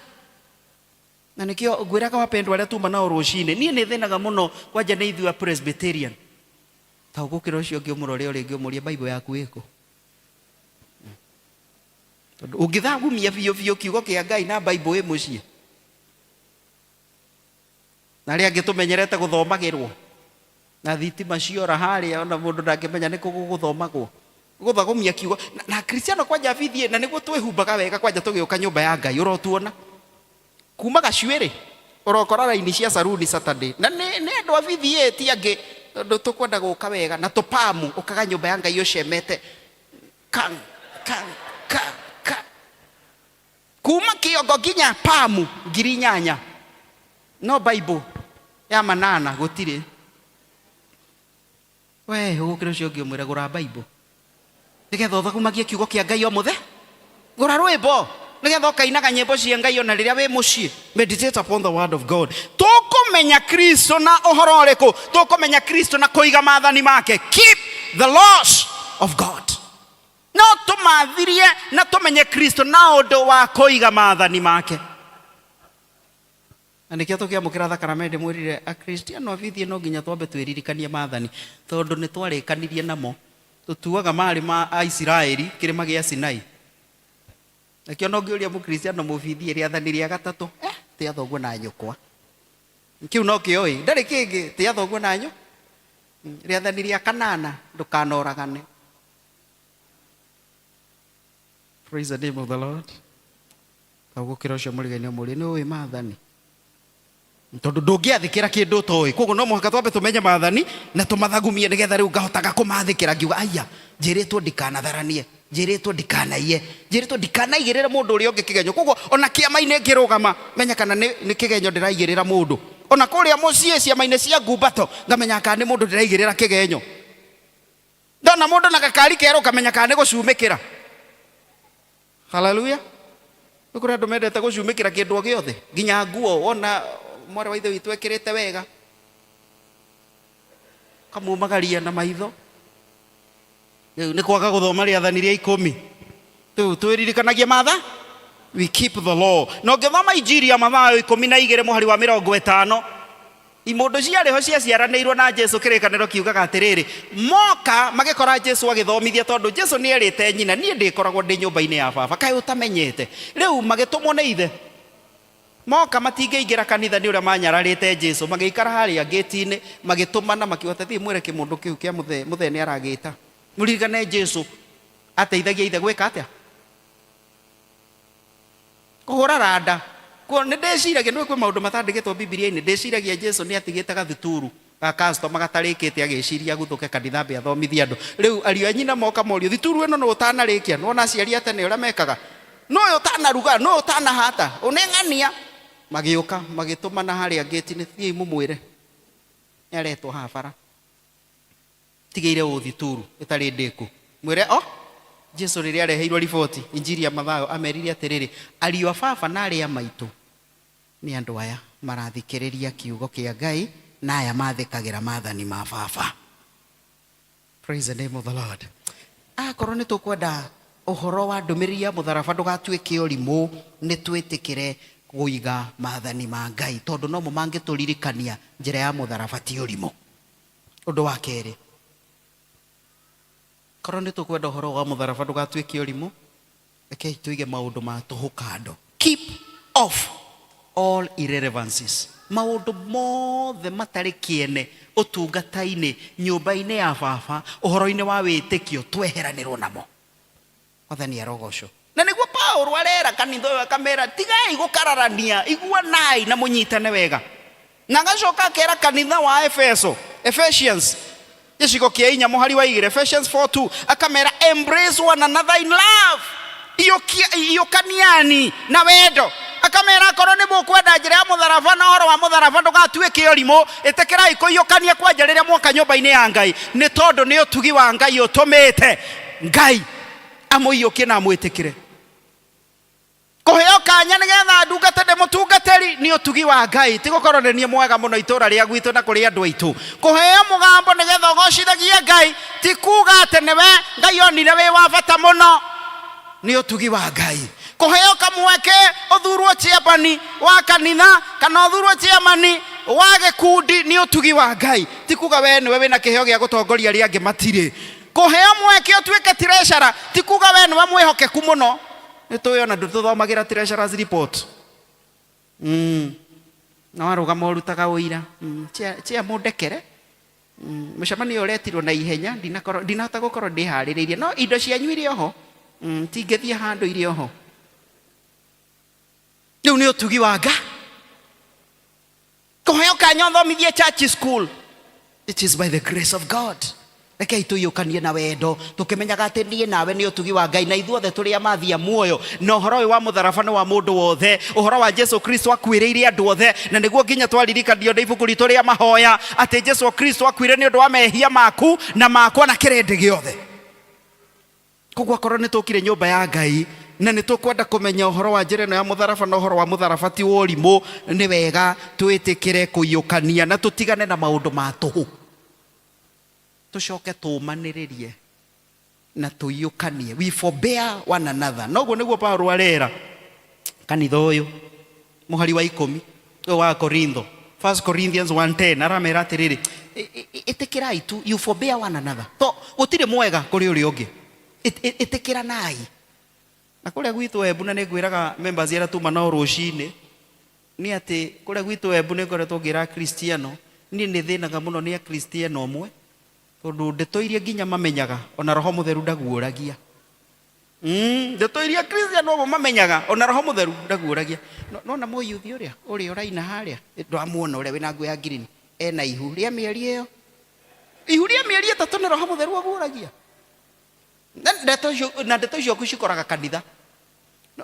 Na nĩkĩo ngwĩraga wapendwa arĩa tuma nao rũcinĩ, niĩ nĩ thĩnaga mũno kwanja nĩ ithuĩ a Presbyterian. Ta ũgũkĩra ũcio ũngĩ ũmũrore o rĩngĩ ũmũrie Bible yaku ĩkũ? Tondũ ũngĩthagumia biũ biũ kiugo kĩa Ngai na Bible ĩ mũciĩ, na arĩa angĩ tũmenyerete gũthomagĩrwo na thitima ciora harĩa ona mũndũ ndangĩmenya nĩ kũ gũgũthomagwo, gũthagumia kiugo na, na Kristiano kwanja bithie, na nĩguo twĩhumbaga wega kwanja tũgĩũka nyũmba ya Ngai, ũrotuona kuma gacuĩrĩ Ũrokora raini cia saruni Saturday na nĩ andũ a VVA ti angĩ, tondũ tũkwenda gũka wega na tũpamu. Ũkaga nyũmba ya Ngai ũcemete kang kang kang kang kuma kĩongo nginya pamu 8,000, no Bible ya 8 gũtirĩ. We ũgũkĩra ũcio ũngĩ ũmwĩre gũra Bible nĩgetha ũthagumagie kiugo kĩa Ngai o mũthenya. Gũra rwĩmbo nĩgetha ũkainaga nyĩmbo cia Ngai ona rĩrĩa wĩ mũciĩ. Meditate upon the word of God. Tũkũmenya Kristo na ũhoro ũrĩkũ? Tũkũmenya Kristo na kũiga maathani make. Keep the laws of God. No tũmathirie na tũmenye Kristo na ũndũ wa kũiga maathani make. Na nĩkĩo tũkĩamũkĩra thakaramende mwĩrire Akristiano abithie no nginya twambe twĩririkanie maathani, tondũ nĩ twarĩkanirie namo. Tũtuaga marĩ ma Aisiraeli kĩrĩma gĩa Sinai. Nakĩo no ngĩũria Mũkristiano mũbithie rĩathani rĩa gatatũ, tĩa thoguo na nyũkwa. Kĩu no kĩo ĩ, ndarĩ kĩngĩ, tĩa thoguo na nyũ. Rĩathani rĩa kanana, ndũkanoragane. Praise the name of the Lord. Ũgũkĩra ũcio mũrigania mũrie nĩ ũĩ maathani, tondũ ndũngĩathĩkĩra kĩndũ ũtoĩ. Koguo no mũhaka twambe tũmenye maathani na tũmathagumie, nĩgetha rĩu ngahotaga kũmathĩkĩra ngiuga aya, njĩrĩtwo ndikanatharanie, njĩrĩtwo ndikanaiye, njĩrĩtwo ndikanaigĩrĩre mũndũ ũrĩa ũngĩ kĩgenyo. Koguo ona kĩama-inĩ ngĩrũgama menya kana nĩ kĩgenyo ndĩraigĩrĩra mũndũ. Ona kũrĩa mũciĩ ciama-inĩ cia ngumbato ngamenya kana nĩ mũndũ ndĩraigĩrĩra kĩgenyo. Ndona mũndũ na gakari kerũ ngamenya kana nĩ gũcumĩkĩra. Haleluya. Nĩ kũrĩ andũ mendete gũcumĩkĩra kĩndũ o gĩothe, nginya nguo. Wona mwarĩ wa ithe witũ ekĩrĩte wega, kamumagaria na maitho. Rĩu nĩ kwaga gũthoma rĩathani rĩa 10. Rĩu twĩririkanagie matha, we keep the law. Na ũngĩthoma Injiri ya Mathayo 12 mũhari wa 50, imũndũ ciarĩ ho ciaciaranĩirwo na Jesu. Kĩrĩkanĩro kiugaga atĩrĩrĩ, moka magĩkora Jesu agĩthomithia, tondũ Jesu nĩ erĩte nyina, niĩ ndĩkoragwo ndĩ nyũmba-inĩ ya baba, kaĩ ũtamenyete? Rĩu magĩtũmwo nĩ ithe. Moka matingĩingĩra kanitha nĩ ũrĩa manyararĩte Jesu, magĩikara harĩa ngĩti-inĩ, magĩtũmana makiuga, "Tathiĩ mwĩre kĩmũndũ kĩu kĩa mũthee, mũthee nĩ aragĩta." Mũririkane Jesu ateithagia ithe gwĩka atĩa? Kũhũra randa. Nĩ ndĩciragia nĩ kwĩ maũndũ matandĩkĩtwo Bibilia-inĩ. Ndĩciragia Jesu nĩ atigĩte gathuturu ga customer gatarĩkĩte, agĩciria aguthũke kanitha ambe athomithie andũ. Rĩu ariũ a nyina moka morio, "Thituru ĩno nĩ ũtanarĩkia?" Nĩwona aciari a tene ũrĩa mekaga, "Nũ ũyũ ũtanaruga? Nũ ũyũ ũtanahata ũneng'ania?" Magĩũka magĩtũmana harĩa ngĩti-inĩ, "Thiĩi mũmwĩre nĩ aretwo haha bara, tigĩire ũ thituru ĩtarĩ ndĩku, mwĩre o." Jesu rĩrĩa areheirwo riboti, Injiri ya Mathayo, amerire atĩrĩrĩ, "Ariũ a baba na arĩa maitũ nĩ andũ aya marathikĩrĩria kiugo kĩa Ngai na aya mathĩkagĩra maathani ma baba." Praise the name of the Lord. Akorwo nĩ tũkwenda ũhoro wa ndũmĩrĩri ya mũtharaba ndũgatuĩke ũrimũ, nĩ twĩtĩkĩre kũiga maathani ma Ngai, tondũ nomo mangĩtũririkania njĩra ya mũtharaba ti ũrimũ. Ũndũ wa kerĩ, korwo nĩ tũkwenda ũhoro wa mũtharaba ndũgatuĩke ũrimũ, rekei tũige maũndũ ma tũhũ kando. Keep off all irrelevancies. Maũndũ mothe matarĩ kĩene ũtungata-inĩ, nyũmba-inĩ ya baba, ũhoro-inĩ wa wĩtĩkio, tweheranĩrwo namo. Mwathani arogocwo. Na nĩguo Paulo arera kanitha ũyũ, akamera, "Tigai gũkararania, iguanai na mũnyitane wega." Na agacoka akera kanitha wa Efeso, Ephesians gĩcigo kĩa 4 mũhari wa 2, Ephesians 4:2, akamera, "Embrace one another in love." Iyũkaniani na wendo. Akamera, akorwo nĩ mũkwenda njĩra ya mũtharaba na ũhoro wa mũtharaba ndũgatuĩke ũrimũ, ĩtĩkĩrai kũiyũkania kwanja rĩrĩa mwoka nyũmba-inĩ ya Ngai, nĩ tondũ nĩ ũtugi wa Ngai ũtũmĩte Ngai amũiyũkie na amwĩtĩkĩre. Kũheo kanya nĩgetha ndungate ndĩ mũtungatĩri nĩ ũtugi wa Ngai, ti gũkorwo nĩ niĩ mwega mũno itũra rĩa gwitũ na kũrĩ andũ aitũ. Kũheo mũgambo nĩgetha ũgocithagie Ngai ti kuga atĩ nĩwe Ngai onire wĩ wa bata mũno, nĩ ũtugi wa Ngai. Kũheo kamweke ũthurwo chairman wa kanitha kana ũthurwo chairman wa gĩkundi nĩ ũtugi wa Ngai, ti kuga we nĩwe wĩna kĩheo gĩa gũtongoria arĩa angĩ matirĩ. Kũheo mweke ũtuĩke treasurer ti kuga we nĩwe mwĩhokeku mũno. Nĩ tũĩ ona ndũtũthomagĩra treasurer's report. Na warũgama ũrutaga ũira, chair mũndekere, mũcemanio ũretirwo na ihenya, ndinahota gũkorwo ndĩharĩrĩirie, no indo cianyu irĩ oho, tingĩthiĩ handũ irĩ oho. Rĩu nĩ ũtugi wa Ngai. Kũheo kanya ũthomithie church school, it is by the grace of God. Rekei tũiyũkanie na wendo, tũkĩmenyaga atĩ niĩ nawe nĩ ũtugi wa Ngai, na ithuothe tũrĩ amathi a muoyo. Na ũhoro ũyũ wa mũtharaba nĩ wa mũndũ wothe. Ũhoro wa Jesu Kristo akuĩrĩire andũ othe, na nĩguo nginya twaririkanio nĩ ibuku ritũ rĩa mahoya atĩ Jesu Kristo akuire nĩ ũndũ wa mehia maku na makwa na kĩrĩndĩ gĩothe. Koguo akorwo nĩ tũkire nyũmba ya Ngai na nĩ tũkwenda kũmenya ũhoro wa njĩra ĩno ya mũtharaba, na ũhoro wa mũtharaba ti wa ũrimũ, nĩ wega twĩtĩkĩre kũiyũkania na tũtigane na maũndũ ma tũhũ, tũcoke tũũmanĩrĩrie na tũiyũkanie. We forbear one another. Noguo nĩguo Paulo arera kanitha ũyũ, mũhari wa 10 ũyũ wa Korintho, 1 Corinthians 1:10, aramera atĩrĩrĩ, ĩtĩkĩrai tu, you forbear one another, to gũtirĩ mwega kũrĩ ũrĩa ũngĩ. Ĩtĩkĩranai. Na kũrĩa gwitũ Embu, na nĩ ngwĩraga members arĩa tuma nao rũcinĩ, nĩ atĩ kũrĩa gwitũ Embu nĩ ngoretwo ngĩra Akristiano, niĩ nĩ thĩnaga mũno nĩ Akristiano amwe, tondũ ndeto iria nginya mamenyaga ona Roho Mũtheru ndaguũragia. Ndeto iria Kristiano amwe mamenyaga ona Roho Mũtheru ndaguũragia. Nona mũyuthi ũrĩa ũrĩa ũraina harĩa, ndwamuona ũrĩa wĩna nguo ya green, ena ihu rĩa mĩeri ĩyo, ihu rĩa mĩeri 3, nĩ Roho Mũtheru aguũragia na ndeto icio, na ndeto icio cikoraga kanitha.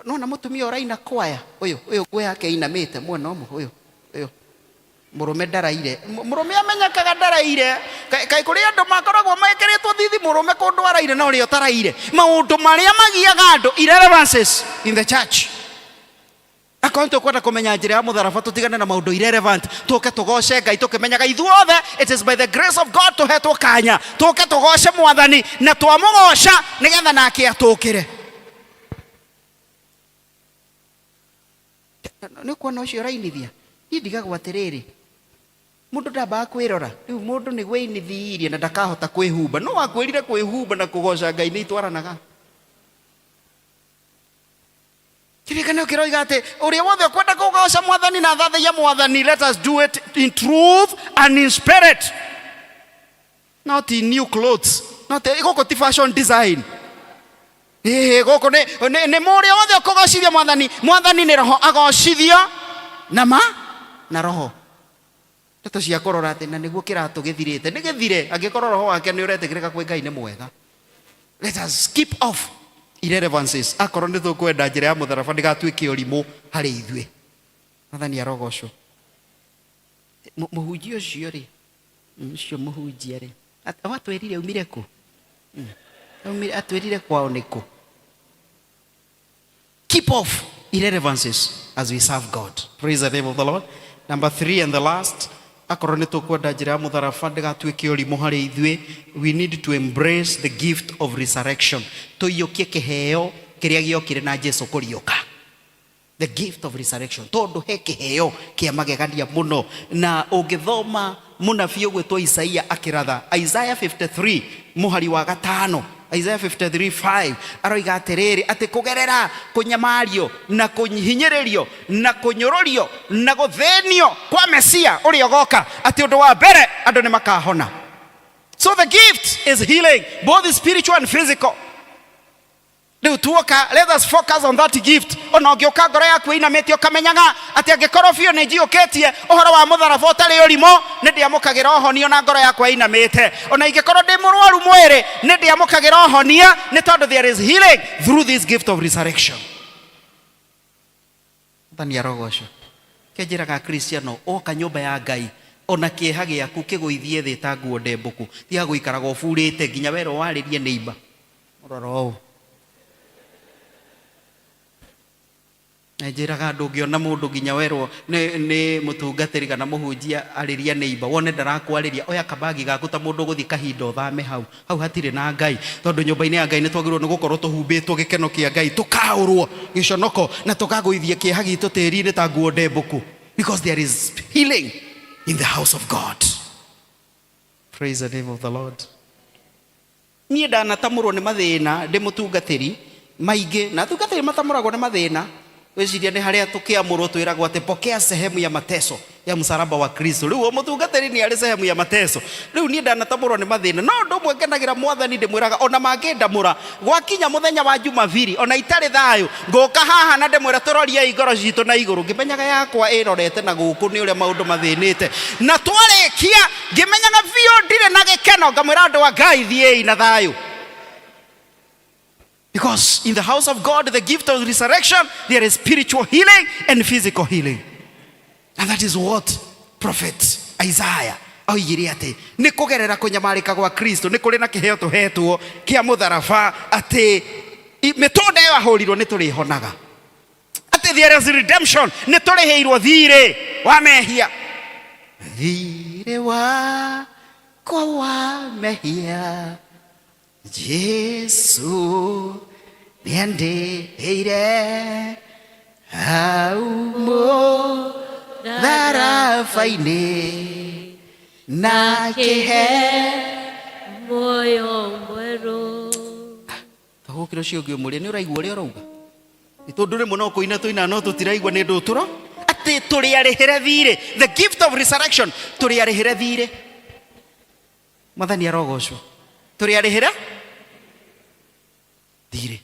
Nona mũtumia ũraina kwaya ũyũ, ũyũ nguo yake inamĩte mwena ũmwe, ũyũ ũyũ mũrũme ndaraire. Mũrũme amenyekaga ndaraire. Kaĩ kũrĩ andũ makoragwo mekĩrĩtwo thithi mũrũme kũndũ araire na ũrĩa ũtaraire? Maũndũ marĩa magiaga andũ, irrelevances in the church. Akorwo tũkwenda kũmenya njĩra ya mũtharaba, tũtigane na maũndũ irrelevant, tũke tũgoce Ngai tũkĩmenyaga ithuothe it is by the grace of God tũhetwo kanya tũke tũgoce Mwathani, na twamũgoca nĩgetha nake atũkĩre. Nĩ kuona ũcio ũrainithia, niĩ ndigagwo atĩrĩrĩ, mũndũ ndambaga kwĩrora. Rĩu mũndũ nĩ gwĩinithirie na ndakahota kwĩhumba. No wakwĩrire kwĩhumba na kũgoca Ngai nĩ itwaranaga. Kĩrĩkanĩro kĩroiga atĩ ũrĩa wothe ũkwenda kũgoca Mwathani na thathaia Mwathani, let us do it in truth and in spirit, not in new clothes, not gũkũ ti fashion design. Ĩĩ, gũkũ nĩ mũrĩa wothe ũkũgocithia Mwathani. Mwathani nĩ roho, agocithio na ma na roho. Ndeto cia kũrora atĩ na nĩguo kĩratũ gĩthirĩte, nĩ gĩthire. Angĩkorwo roho wake nĩ ũretĩkĩrĩka kwĩ Ngai, nĩ mwega. Let us keep off irrelevances akorwo nĩ tũkwenda njĩra ya mũtharaba ndĩgatuĩke ũrimũ harĩ ithuĩ. Mwathani arogocwo. Mũhunjia ũcio rĩ, ũcio mũhunjia rĩ, watwĩrire aumire kũ? Aumire, atwĩrire kwao nĩ kũ? Keep off irrelevances as we serve God. Praise the name of the Lord. Number three and the last, akorwo nĩ tũkwenda njĩra ya mũtharaba ndĩgatuĩke ũrimũ harĩ ithuĩ, we need to embrace the gift of resurrection. Tũiyũkie kĩheo kĩrĩa gĩokire na Jesu kũriũka, the gift of resurrection, tondũ he kĩheo kĩa magegania mũno. Na ũngĩthoma mũnabii ũgwĩtwo Isaia akĩratha, Isaiah 53 mũhari wa 5, Isaiah 53:5, aroiga atĩrĩrĩ, atĩ kũgerera kũnyamario na kũhinyĩrĩrio na kũnyũrũrio na gũthĩnio kwa Mesia ũrĩa ũgoka, atĩ ũndũ wa mbere andũ nĩ makahona. So the gift is healing, both spiritual and physical. Rĩu tuoka, let us focus on that gift. Ona ũngĩũka ngoro yaku ĩinamĩte, ũkamenyaga atĩ angĩkorwo biũ nĩ njiyũkĩtie ũhoro wa mũtharaba ũtarĩ ũrimũ, nĩ ndĩamũkagĩra ũhonio na ngoro yakwa ĩinamĩte. Ona ingĩkorwo ndĩ mũrwaru mwĩrĩ, nĩ ndĩamũkagĩra ũhonia, nĩ tondũ there is healing through this gift of resurrection. Mwathani arogocwo. Kenjĩraga Akristiano, woka nyũmba ya Ngai, ona kĩeha gĩaku kĩgũithie thĩ ta nguo ndembũku. Tiga gũikaraga ũburĩte nginya werwo warĩrie neighbor, mũrora ũũ. Na njĩraga andũ, ũngĩona mũndũ nginya werwo nĩ mũtungatĩri kana mũhunjia arĩria neighbor, wone ndarakwarĩria, oya kabagi gaku ta mũndũ ũgũthiĩ kahinda, ũthame hau. Hau hatirĩ na Ngai, tondũ nyũmba-inĩ ya Ngai nĩ twagĩrĩirwo nĩ gũkorwo tũhumbĩtwo gĩkeno kĩa Ngai, tũkaũrwo gĩconoko na tũkagũithia kĩeha gitũ tĩri-inĩ ta nguo ndembũku, because there is healing in the house of God. Praise the name of the Lord. Niĩ ndanatamũrwo nĩ mathĩna ndĩ mũtungatĩri maingĩ, na atungatĩri matamũragwo nĩ mathĩna. Wĩciria nĩ harĩa tũkĩamũrwo twĩragwo atĩ pokea sehemu ya mateso. Ya msalaba wa Kristo. Rĩu o mũtungatĩri nĩ arĩ sehemu ya mateso. Rĩu niĩ ndanatamũrwo nĩ mathĩna, no ũndũ ũmwe ngenagĩra Mwathani, ndĩmwĩraga ona mangĩndamũra gwakinya mũthenya wa Jumabiri, ona itarĩ thayũ, ngũka haha na ndĩmwĩra tũroriei ngoro citũ na igũrũ, ngĩmenyaga yakwa ĩrorete na gũkũ nĩ ũrĩa maũndũ mathĩnĩte. Na twarĩkia ngĩmenyaga biũ ndirĩ na gĩkeno, ngamwĩra andũ a Ngai, thiĩi na thayũ. Because in the house of God, the gift of resurrection, there is spiritual healing and physical healing. And that is what Prophet Isaiah oigire, atĩ nĩ kũgerera kũnyamarĩka gwa Kristo nĩ kũrĩ na kĩheo tũhetwo kĩa mũtharaba, atĩ mĩtũnda ĩyo ahũrirwo nĩ tũrĩhonaga, atĩ there is redemption, nĩ tũrĩhĩirwo thirĩ wa mehia, thirĩ wakwa wa mehia Jesu nĩandĩhĩire hau mũtharaba-inĩ na kĩhe muoyo mwerũ. Tagũkĩra ũcio ũngĩ ũmũrie, nĩ ũraigua ũrĩa ũrauga? Nĩ tondũ rĩmwe no kũina tũina no tũtiraigua nĩ ndũ tũro atĩ tũrĩ arĩhĩre thirĩ. The gift of resurrection, tũrĩ arĩhĩre thirĩ. Mwathani arogocwo. Tũrĩ arĩhĩre thirĩ.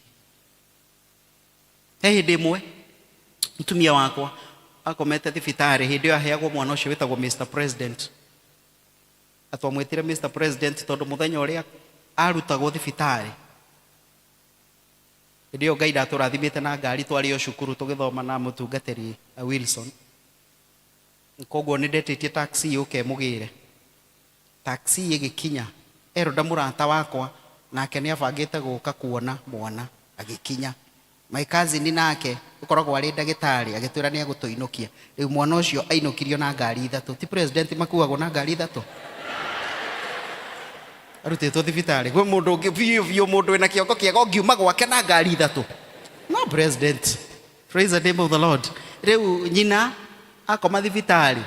He hĩndĩ ĩmwe mũtumia wakwa akomete thibitarĩ, hĩndĩ ĩyo aheagwo mwana ũcio wĩtagwo Mr President. Atwamwĩtire Mr President tondũ mũthenya ũrĩa arutagwo thibitarĩ, hĩndĩ ĩyo Ngai ndatũrathimĩte na ngari, twarĩ o cukuru tũgĩthoma na mũtungatĩri Wilson. Koguo nĩ ndetĩtie taxi yũke ĩmũgĩre. Taxi ĩgĩkinya, Elda mũrata wakwa nake nĩ abangĩte gũka kuona mwana agĩkinya. My cousin nake ũkoragwo arĩ ndagĩtarĩ agĩtwĩra nĩ egũtũinũkia. Rĩu mwana ũcio ainũkirio na ngari ithatũ. Ti president makuagwo na ngari ithatũ? Arutĩtwo thibitarĩ kwĩ mũndũ ũngĩ biũ biũ, mũndũ wĩna kĩongo kĩega ũngiuma gwake na ngari ithatũ? No president. Praise the name of the Lord. Rĩu nyina akoma thibitarĩ,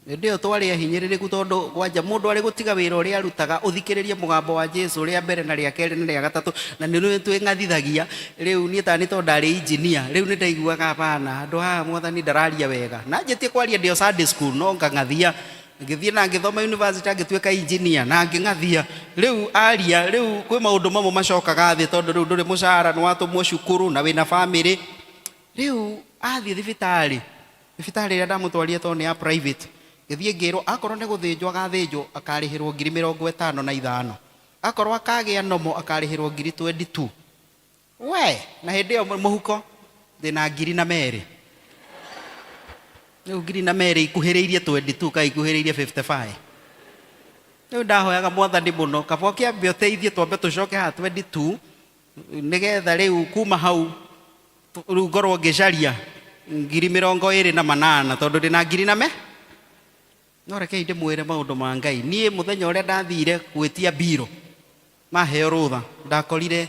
hĩndĩ ĩyo twarĩ ahinyĩrĩrĩku, tondũ kwanja mũndũ arĩ gũtiga wĩra ũrĩa arutaga ũthikĩrĩrie mũgambo wa Jesu rĩa mbere na rĩa kerĩ na rĩa gatatũ, na nĩ twĩng'athithagia. Rĩu niĩ tani tondũ ndarĩ engineer, rĩu nĩ ndaiguaga bana handũ haha Mwathani ndararia wega na njĩtie kwaria ndĩ o Sunday school, no ngang'athia. Ngĩthiĩ na ngĩthoma university, ngĩtuĩka engineer na ngĩng'athia. Rĩu aria, rĩu kwĩ maũndũ mamwe macokaga thĩ, tondũ rĩu ndũrĩ mũcara, nĩ watũmwo cukuru na wĩna family. Rĩu athiĩ thibitarĩ, thibitarĩ ĩrĩa ndamũtwarire tondũ nĩ ya private, ngĩthiĩ ngĩrwo akorwo nĩ gũthĩnjwo agathĩnjwo akarĩhĩrwo 55,000, akorwo akagĩa nomo akarĩhĩrwo 22,000. We na hĩndĩ ĩyo mũhuko ndĩna 2,000. Rĩu 2,000 ikuhĩrĩirie 22 ka ikuhĩrĩirie 55. Rĩu ndahoyaga Mwathani mũno, kaba ũkĩambe ũteithie twambe tũcoke haha 22, nĩgetha rĩu kuma hau rĩu ngorwo ngĩcaria 28,000, tondũ ndĩna ngiri na me. No rekei ndĩmwĩre maũndũ ma Ngai. Niĩ mũthenya ũrĩa ndathire gwĩtia mbiro, maheo rũtha, ndakorire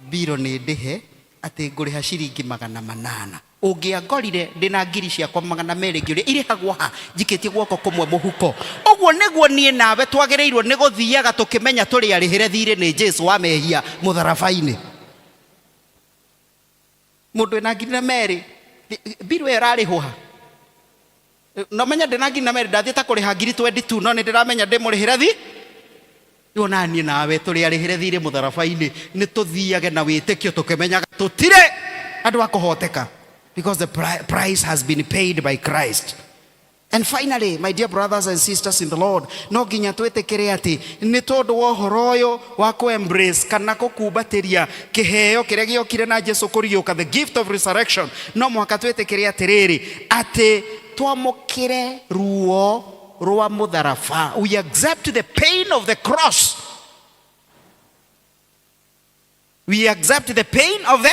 mbiro nĩ ndĩhe atĩ ngũrĩha ciringi 800. Ũngĩangorire ndĩna 200,000 ngĩũria irĩhagwo ha, njikĩtie guoko kũmwe mũhuko. Ũguo nĩguo niĩ nawe twagĩrĩirwo nĩ gũthiaga tũkĩmenya tũrĩ arĩhĩre thirĩ nĩ Jesu wa mehia mũtharaba-inĩ. Mũndũ wĩna 2,000, mbiro ĩyo ĩrarĩhwo ha? No menya ndĩna 2,000, ndathiĩte kũrĩha 22,000, no nĩ ndĩramenya ndĩmũrĩhĩre thi. Rĩu ona niĩ nawe tũrĩ arĩhĩre thirĩ mũtharaba-inĩ. Nĩ tũthiage na wĩtĩkio tũkĩmenyaga tũtirĩ andũ a kũhoteka, because the price has been paid by Christ. And finally, my dear brothers and sisters in the Lord, no nginya twĩtĩkĩre atĩ nĩ tondũ wa ũhoro ũyũ wa kũ-embrace kana kũkumbatĩria kĩheo kĩrĩa gĩokire na Jesu kũriũka, the gift of resurrection, no mũhaka twĩtĩkĩre atĩrĩrĩ, atĩ twamũkĩre ruo rwa mũtharaba. We accept the pain of the cross. We accept the pain of the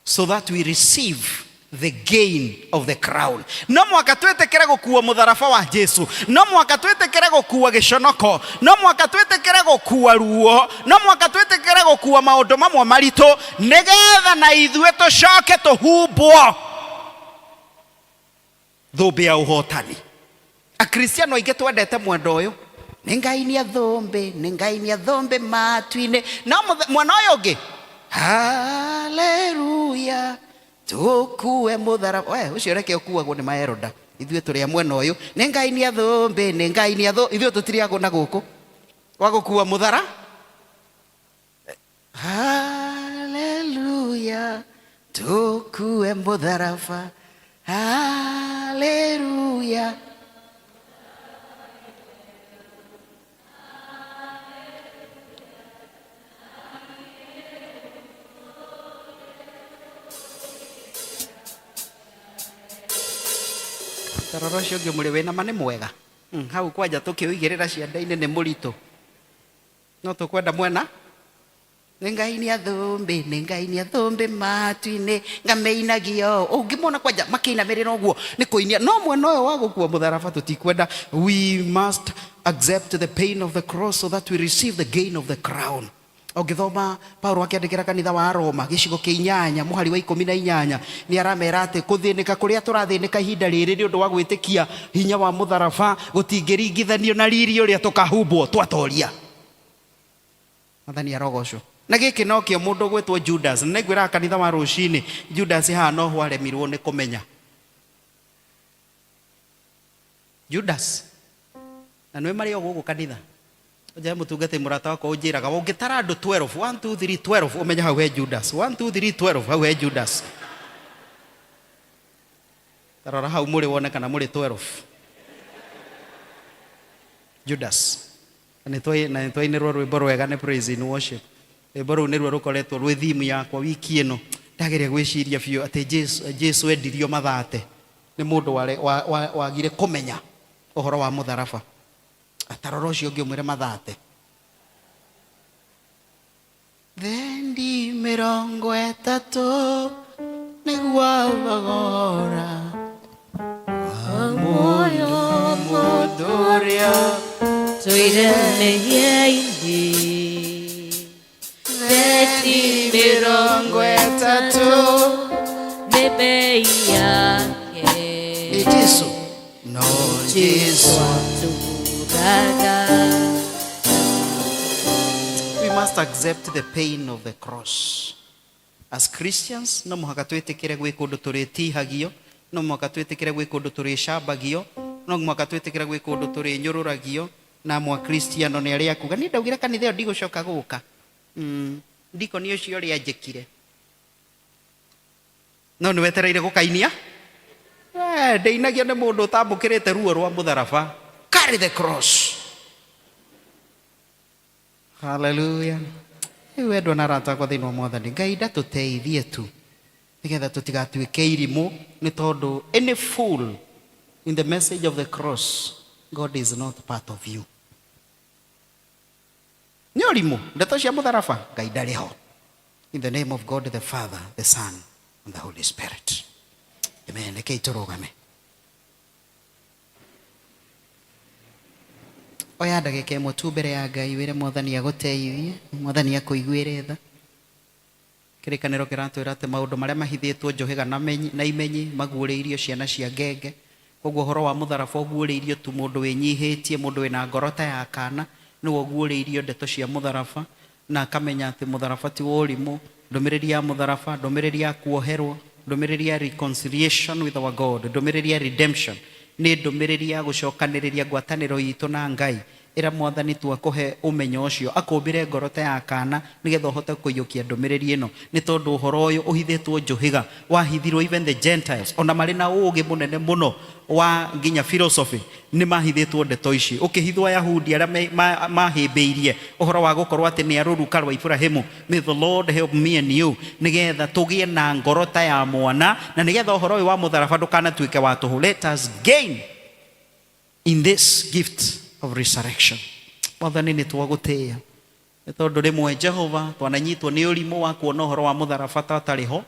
so that we receive the gain of the crown. No mũhaka twĩtĩkĩre gũkua mũtharaba wa Jesu, no mũhaka twĩtĩkĩre gũkua gĩconoko, no mũhaka twĩtĩkĩre gũkua ruo, no mũhaka twĩtĩkĩre gũkua maũndũ mamwe maritũ, nĩgetha na ithuĩ tũcoke tũhumbwo thũmbĩ ya ũhotani. Akristiano aingĩ twendete mwendo ũyũ, nĩ ngainia thũmbĩ, nĩ ngainia thũmbĩ matu-inĩ, no mwena ũyũ ũngĩ, haleluya. Tũkue mũtharaba. We ũcio reke ũkuagwo nĩ maeroda. Ithuĩ tũrĩ a mwena ũyũ. Nĩ Ngai nĩ athũmbĩ, nĩ Ngai nĩ athũ. Ithuĩ tũtirĩ a na gũkũ. Wa gũkua mũthara. Haleluya. Tũkue mũtharaba. Haleluya. Tarora ũcio ũngĩ mũrĩ wĩna ma nĩ mwega. Hau kwanja tũkĩũigĩrĩra ciande-inĩ nĩ mũritũ. No tũkwenda mwena. Nĩ Ngai nĩ athũmbĩ, nĩ Ngai nĩ athũmbĩ matu-inĩ, ngamĩinagio. Ũngĩmona kwanja makĩinamĩrĩra ũguo nĩ kũinia. No mwena ũyũ wa gũkua mũtharaba tũtikwenda. We must accept the pain of the cross so that we receive the gain of the crown. Ũngĩthoma Paulo akĩandĩkĩra kanitha wa Roma gĩcigo kĩa inyanya mũhari wa 18 nĩ aramera atĩ kũthĩnĩka kũrĩa tũrathĩnĩka ihinda rĩrĩ nĩ ũndũ wa gwĩtĩkia hinya wa mũtharaba gũtingĩringithanio na riri ũrĩa tũkahumbwo twatoria. Mwathani arogocwo. Na gĩkĩ nokĩo mũndũ ũgwĩtwo Judas, na nĩngwĩraga kanitha wa rũcinĩ, Judas haha noho aremirwo nĩ kũmenya. Judas. Na nĩũĩ marĩ o gũkũ kanitha. Nja mũtungatĩri mũrata wakwa ũnjĩraga ũngĩtara andũ 12, 1 2 3 12 ũmenye hau he Judas. 1 2 3 12 hau he Judas. Tarora hau mũrĩ wone kana mũrĩ 12. Judas. Na nĩtwainĩrwo rwĩmbo rwega nĩ Praise in Worship. Rwĩmbo rũu nĩruo rũkoretwo rwĩ theme yakwa wiki ĩno. Ndageria gwĩciria biũ atĩ Jesu, Jesu endirio mathate nĩ mũndũ wagire kũmenya ũhoro wa mũtharaba. Atarora ũcio ũngĩ ũmwĩre mathate. Thendi 30 nĩguo thogora wa muoyo mũndũ ũrĩa tũire mehia-inĩ. Thendi 30 nĩ bei yake. Nĩ Jesu. No Jesu. Atũgũraga. We must accept the pain of the cross. As Christians, no mũhaka twĩtĩkĩre gwĩ kũndũ tũrĩtihagio, no mũhaka twĩtĩkĩre gwĩ kũndũ tũrĩcambagio, no mũhaka twĩtĩkĩre gwĩ kũndũ tũrĩnyũrũragio, na amwe Akristiano nĩ arĩa akuga, niĩ ndaugire kanitha ĩyo ndigũcoka gũka. Ndikoni ũcio ũrĩa anjĩkire. No nĩ wetereire gũkainia? We, ndĩinagio nĩ mũndũ ũtambũkĩrĩte ruo rwa mũtharaba. Carry the cross. Hallelujah. Rĩu wendwa na arata akwa thĩinĩ wa Mwathani, Ngai ndatũteithie tu nĩgetha tũtigatuĩke irimũ, nĩ tondũ any fool in the message of the cross, God is not part of you. Nĩ ũrimũ, ndeto cia mũtharaba, Ngai ndarĩ ho. In the name of God the Father, the Son, and the Holy Spirit. Amen. Rekei tũrũgame. Oya ndagĩka ĩmwe tu mbere ya Ngai wĩre Mwathani agũteithie, Mwathani akũiguĩre tha. Kĩrĩkanĩro kĩratwĩra atĩ maũndũ marĩa mahithĩtwo njũhĩga na imenyi maguũrĩirio ciana cia ngenge. Koguo ũhoro wa mũtharaba ũguũrĩirio tu mũndũ wĩnyihĩtie, mũndũ wĩna ngoro ta ya kana, nĩwe ũguũrĩirio ndeto cia mũtharaba, na akamenya atĩ mũtharaba ti wa ũrimũ, ndũmĩrĩri ya mũtharaba, ndũmĩrĩri ya kuoherwo, ndũmĩrĩri ya reconciliation with our God, ndũmĩrĩri ya redemption, nĩ ndũmĩrĩri ya gũcokanĩrĩria ngwatanĩro itũ na Ngai. Ĩra Mwathani tu akũhe ũmenyo ũcio, akũmbĩre ngoro ta ya kana, nĩgetha ũhote kũiyũkia ndũmĩrĩri ĩno. Nĩ tondũ ũhoro ũyũ ũhithĩtwo njũhĩga, wahithirwo even the Gentiles, ona marĩ na ũũgĩ mũnene mũno wa nginya philosophy, nĩ mahithĩtwo ndeto ici. Ũkĩhithwo Ayahudi arĩa mahĩmbĩirie ũhoro wa gũkorwo atĩ nĩ a rũruka rwa Iburahĩmu. May the Lord help me and you, nĩgetha tũgĩe na ngoro ta ya mwana, na nĩgetha ũhoro ũyũ wa mũtharaba ndũkanatuĩke wa tũhũ. Let us gain in this gift of resurrection. Mwathani, nĩ twagũtĩĩa nĩ tondũ rĩmwe Jehova twananyitwo nĩ ũrimũ wa kuona ũhoro wa mũtharaba ta ũtarĩ ho,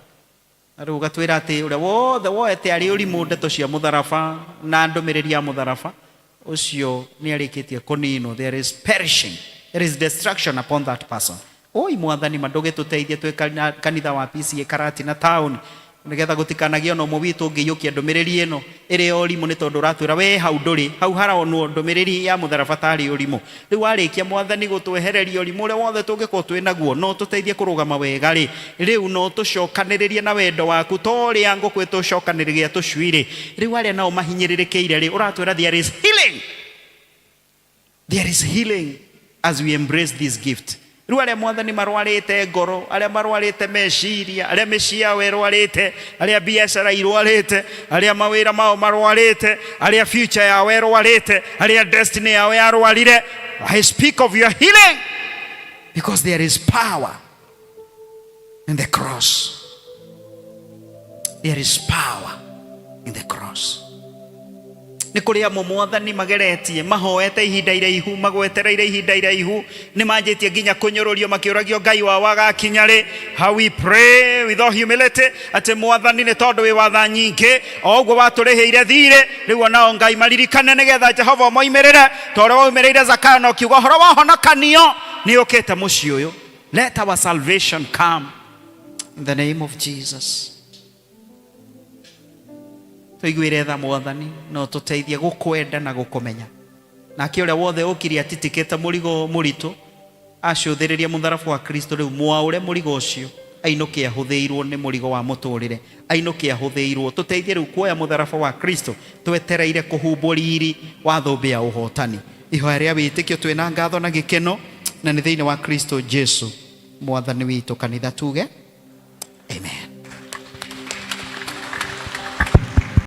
na rĩu ũgatwĩra atĩ ũrĩa wothe woete arĩ ũrimũ ndeto cia mũtharaba na ndũmĩrĩri ya mũtharaba ũcio nĩ arĩkĩtie kũninwo. There is perishing, there is destruction upon that person. Oi Mwathani, ma ndũgĩtũteithie twĩ kanitha wa PCEA Karatina town. Nĩgetha gũtikanagĩe ona ũmwe witũ ũngĩiyũkia ndũmĩrĩri ĩno ĩrĩ ya ũrimũ, nĩ tondũ ũratwĩra we hau ndũrĩ, hau haronwo ndũmĩrĩri ya mũtharaba tarĩ ũrimũ. Rĩu warĩkia Mwathani gũtwehereria ũrimũ ũrĩa wothe tũngĩkorwo twĩ naguo, no ũtũteithie kũrũgama wega rĩ, rĩu no ũtũcokanĩrĩrie na wendo waku ta ũrĩa ngũkũ ĩtũcokanĩrĩria tũcui rĩ, rĩu arĩa nao mahinyĩrĩrĩkĩire rĩ, ũratwĩra there is healing. There is healing as we embrace this gift. Rĩu arĩa Mwathani marwarĩte ngoro, arĩa marwarĩte meciria, arĩa mĩciĩ yao ĩrwarĩte, arĩa biacara irwarĩte, arĩa mawĩra mao marwarĩte, arĩa future yao ĩrwarĩte, arĩa destiny yao yarwarire, I speak of your healing because there is power in the cross. There is power in the cross. Nĩ kũrĩ amwe Mwathani mageretie, mahoete ihinda iraihu, magwetereire ihinda iraihu, nĩ manjĩtie nginya kũnyũrũrio makĩũragio Ngai wao agakinya rĩ. How we pray with all humility atĩ Mwathani nĩ tondũ wĩ watha nyingĩ, o ũguo watũrĩhĩire thirĩ, rĩu onao Ngai maririkane nĩgetha Jehova ũmoimĩrĩre ta ũrĩa waumĩrĩire Zakayo na ũkiuga ũhoro wa ũhonokanio nĩ ũkĩte mũciĩ ũyũ. Let our salvation come in the name of Jesus. Tũiguĩre tha Mwathani na ũtũteithie gũkwenda na gũkũmenya. Nake ũrĩa wothe ũkire atitikĩte mũrigo mũritũ acũthĩrĩria mũtharaba wa Kristo, rĩu mwaũre mũrigo ũcio, ainũke ahũthĩirwo nĩ mũrigo wa mũtũrĩre, ainũke ahũthĩirwo. Tũteithie rĩu kuoya mũtharaba wa Kristo twetereire kũhumbwo riri wa thũmbĩ ya ũhotani. Ihoya rĩa wĩtĩkio twĩna ngatho na gĩkeno, na nĩ thĩinĩ wa Kristo Jesu Mwathani witũ. Kanitha tuge amen.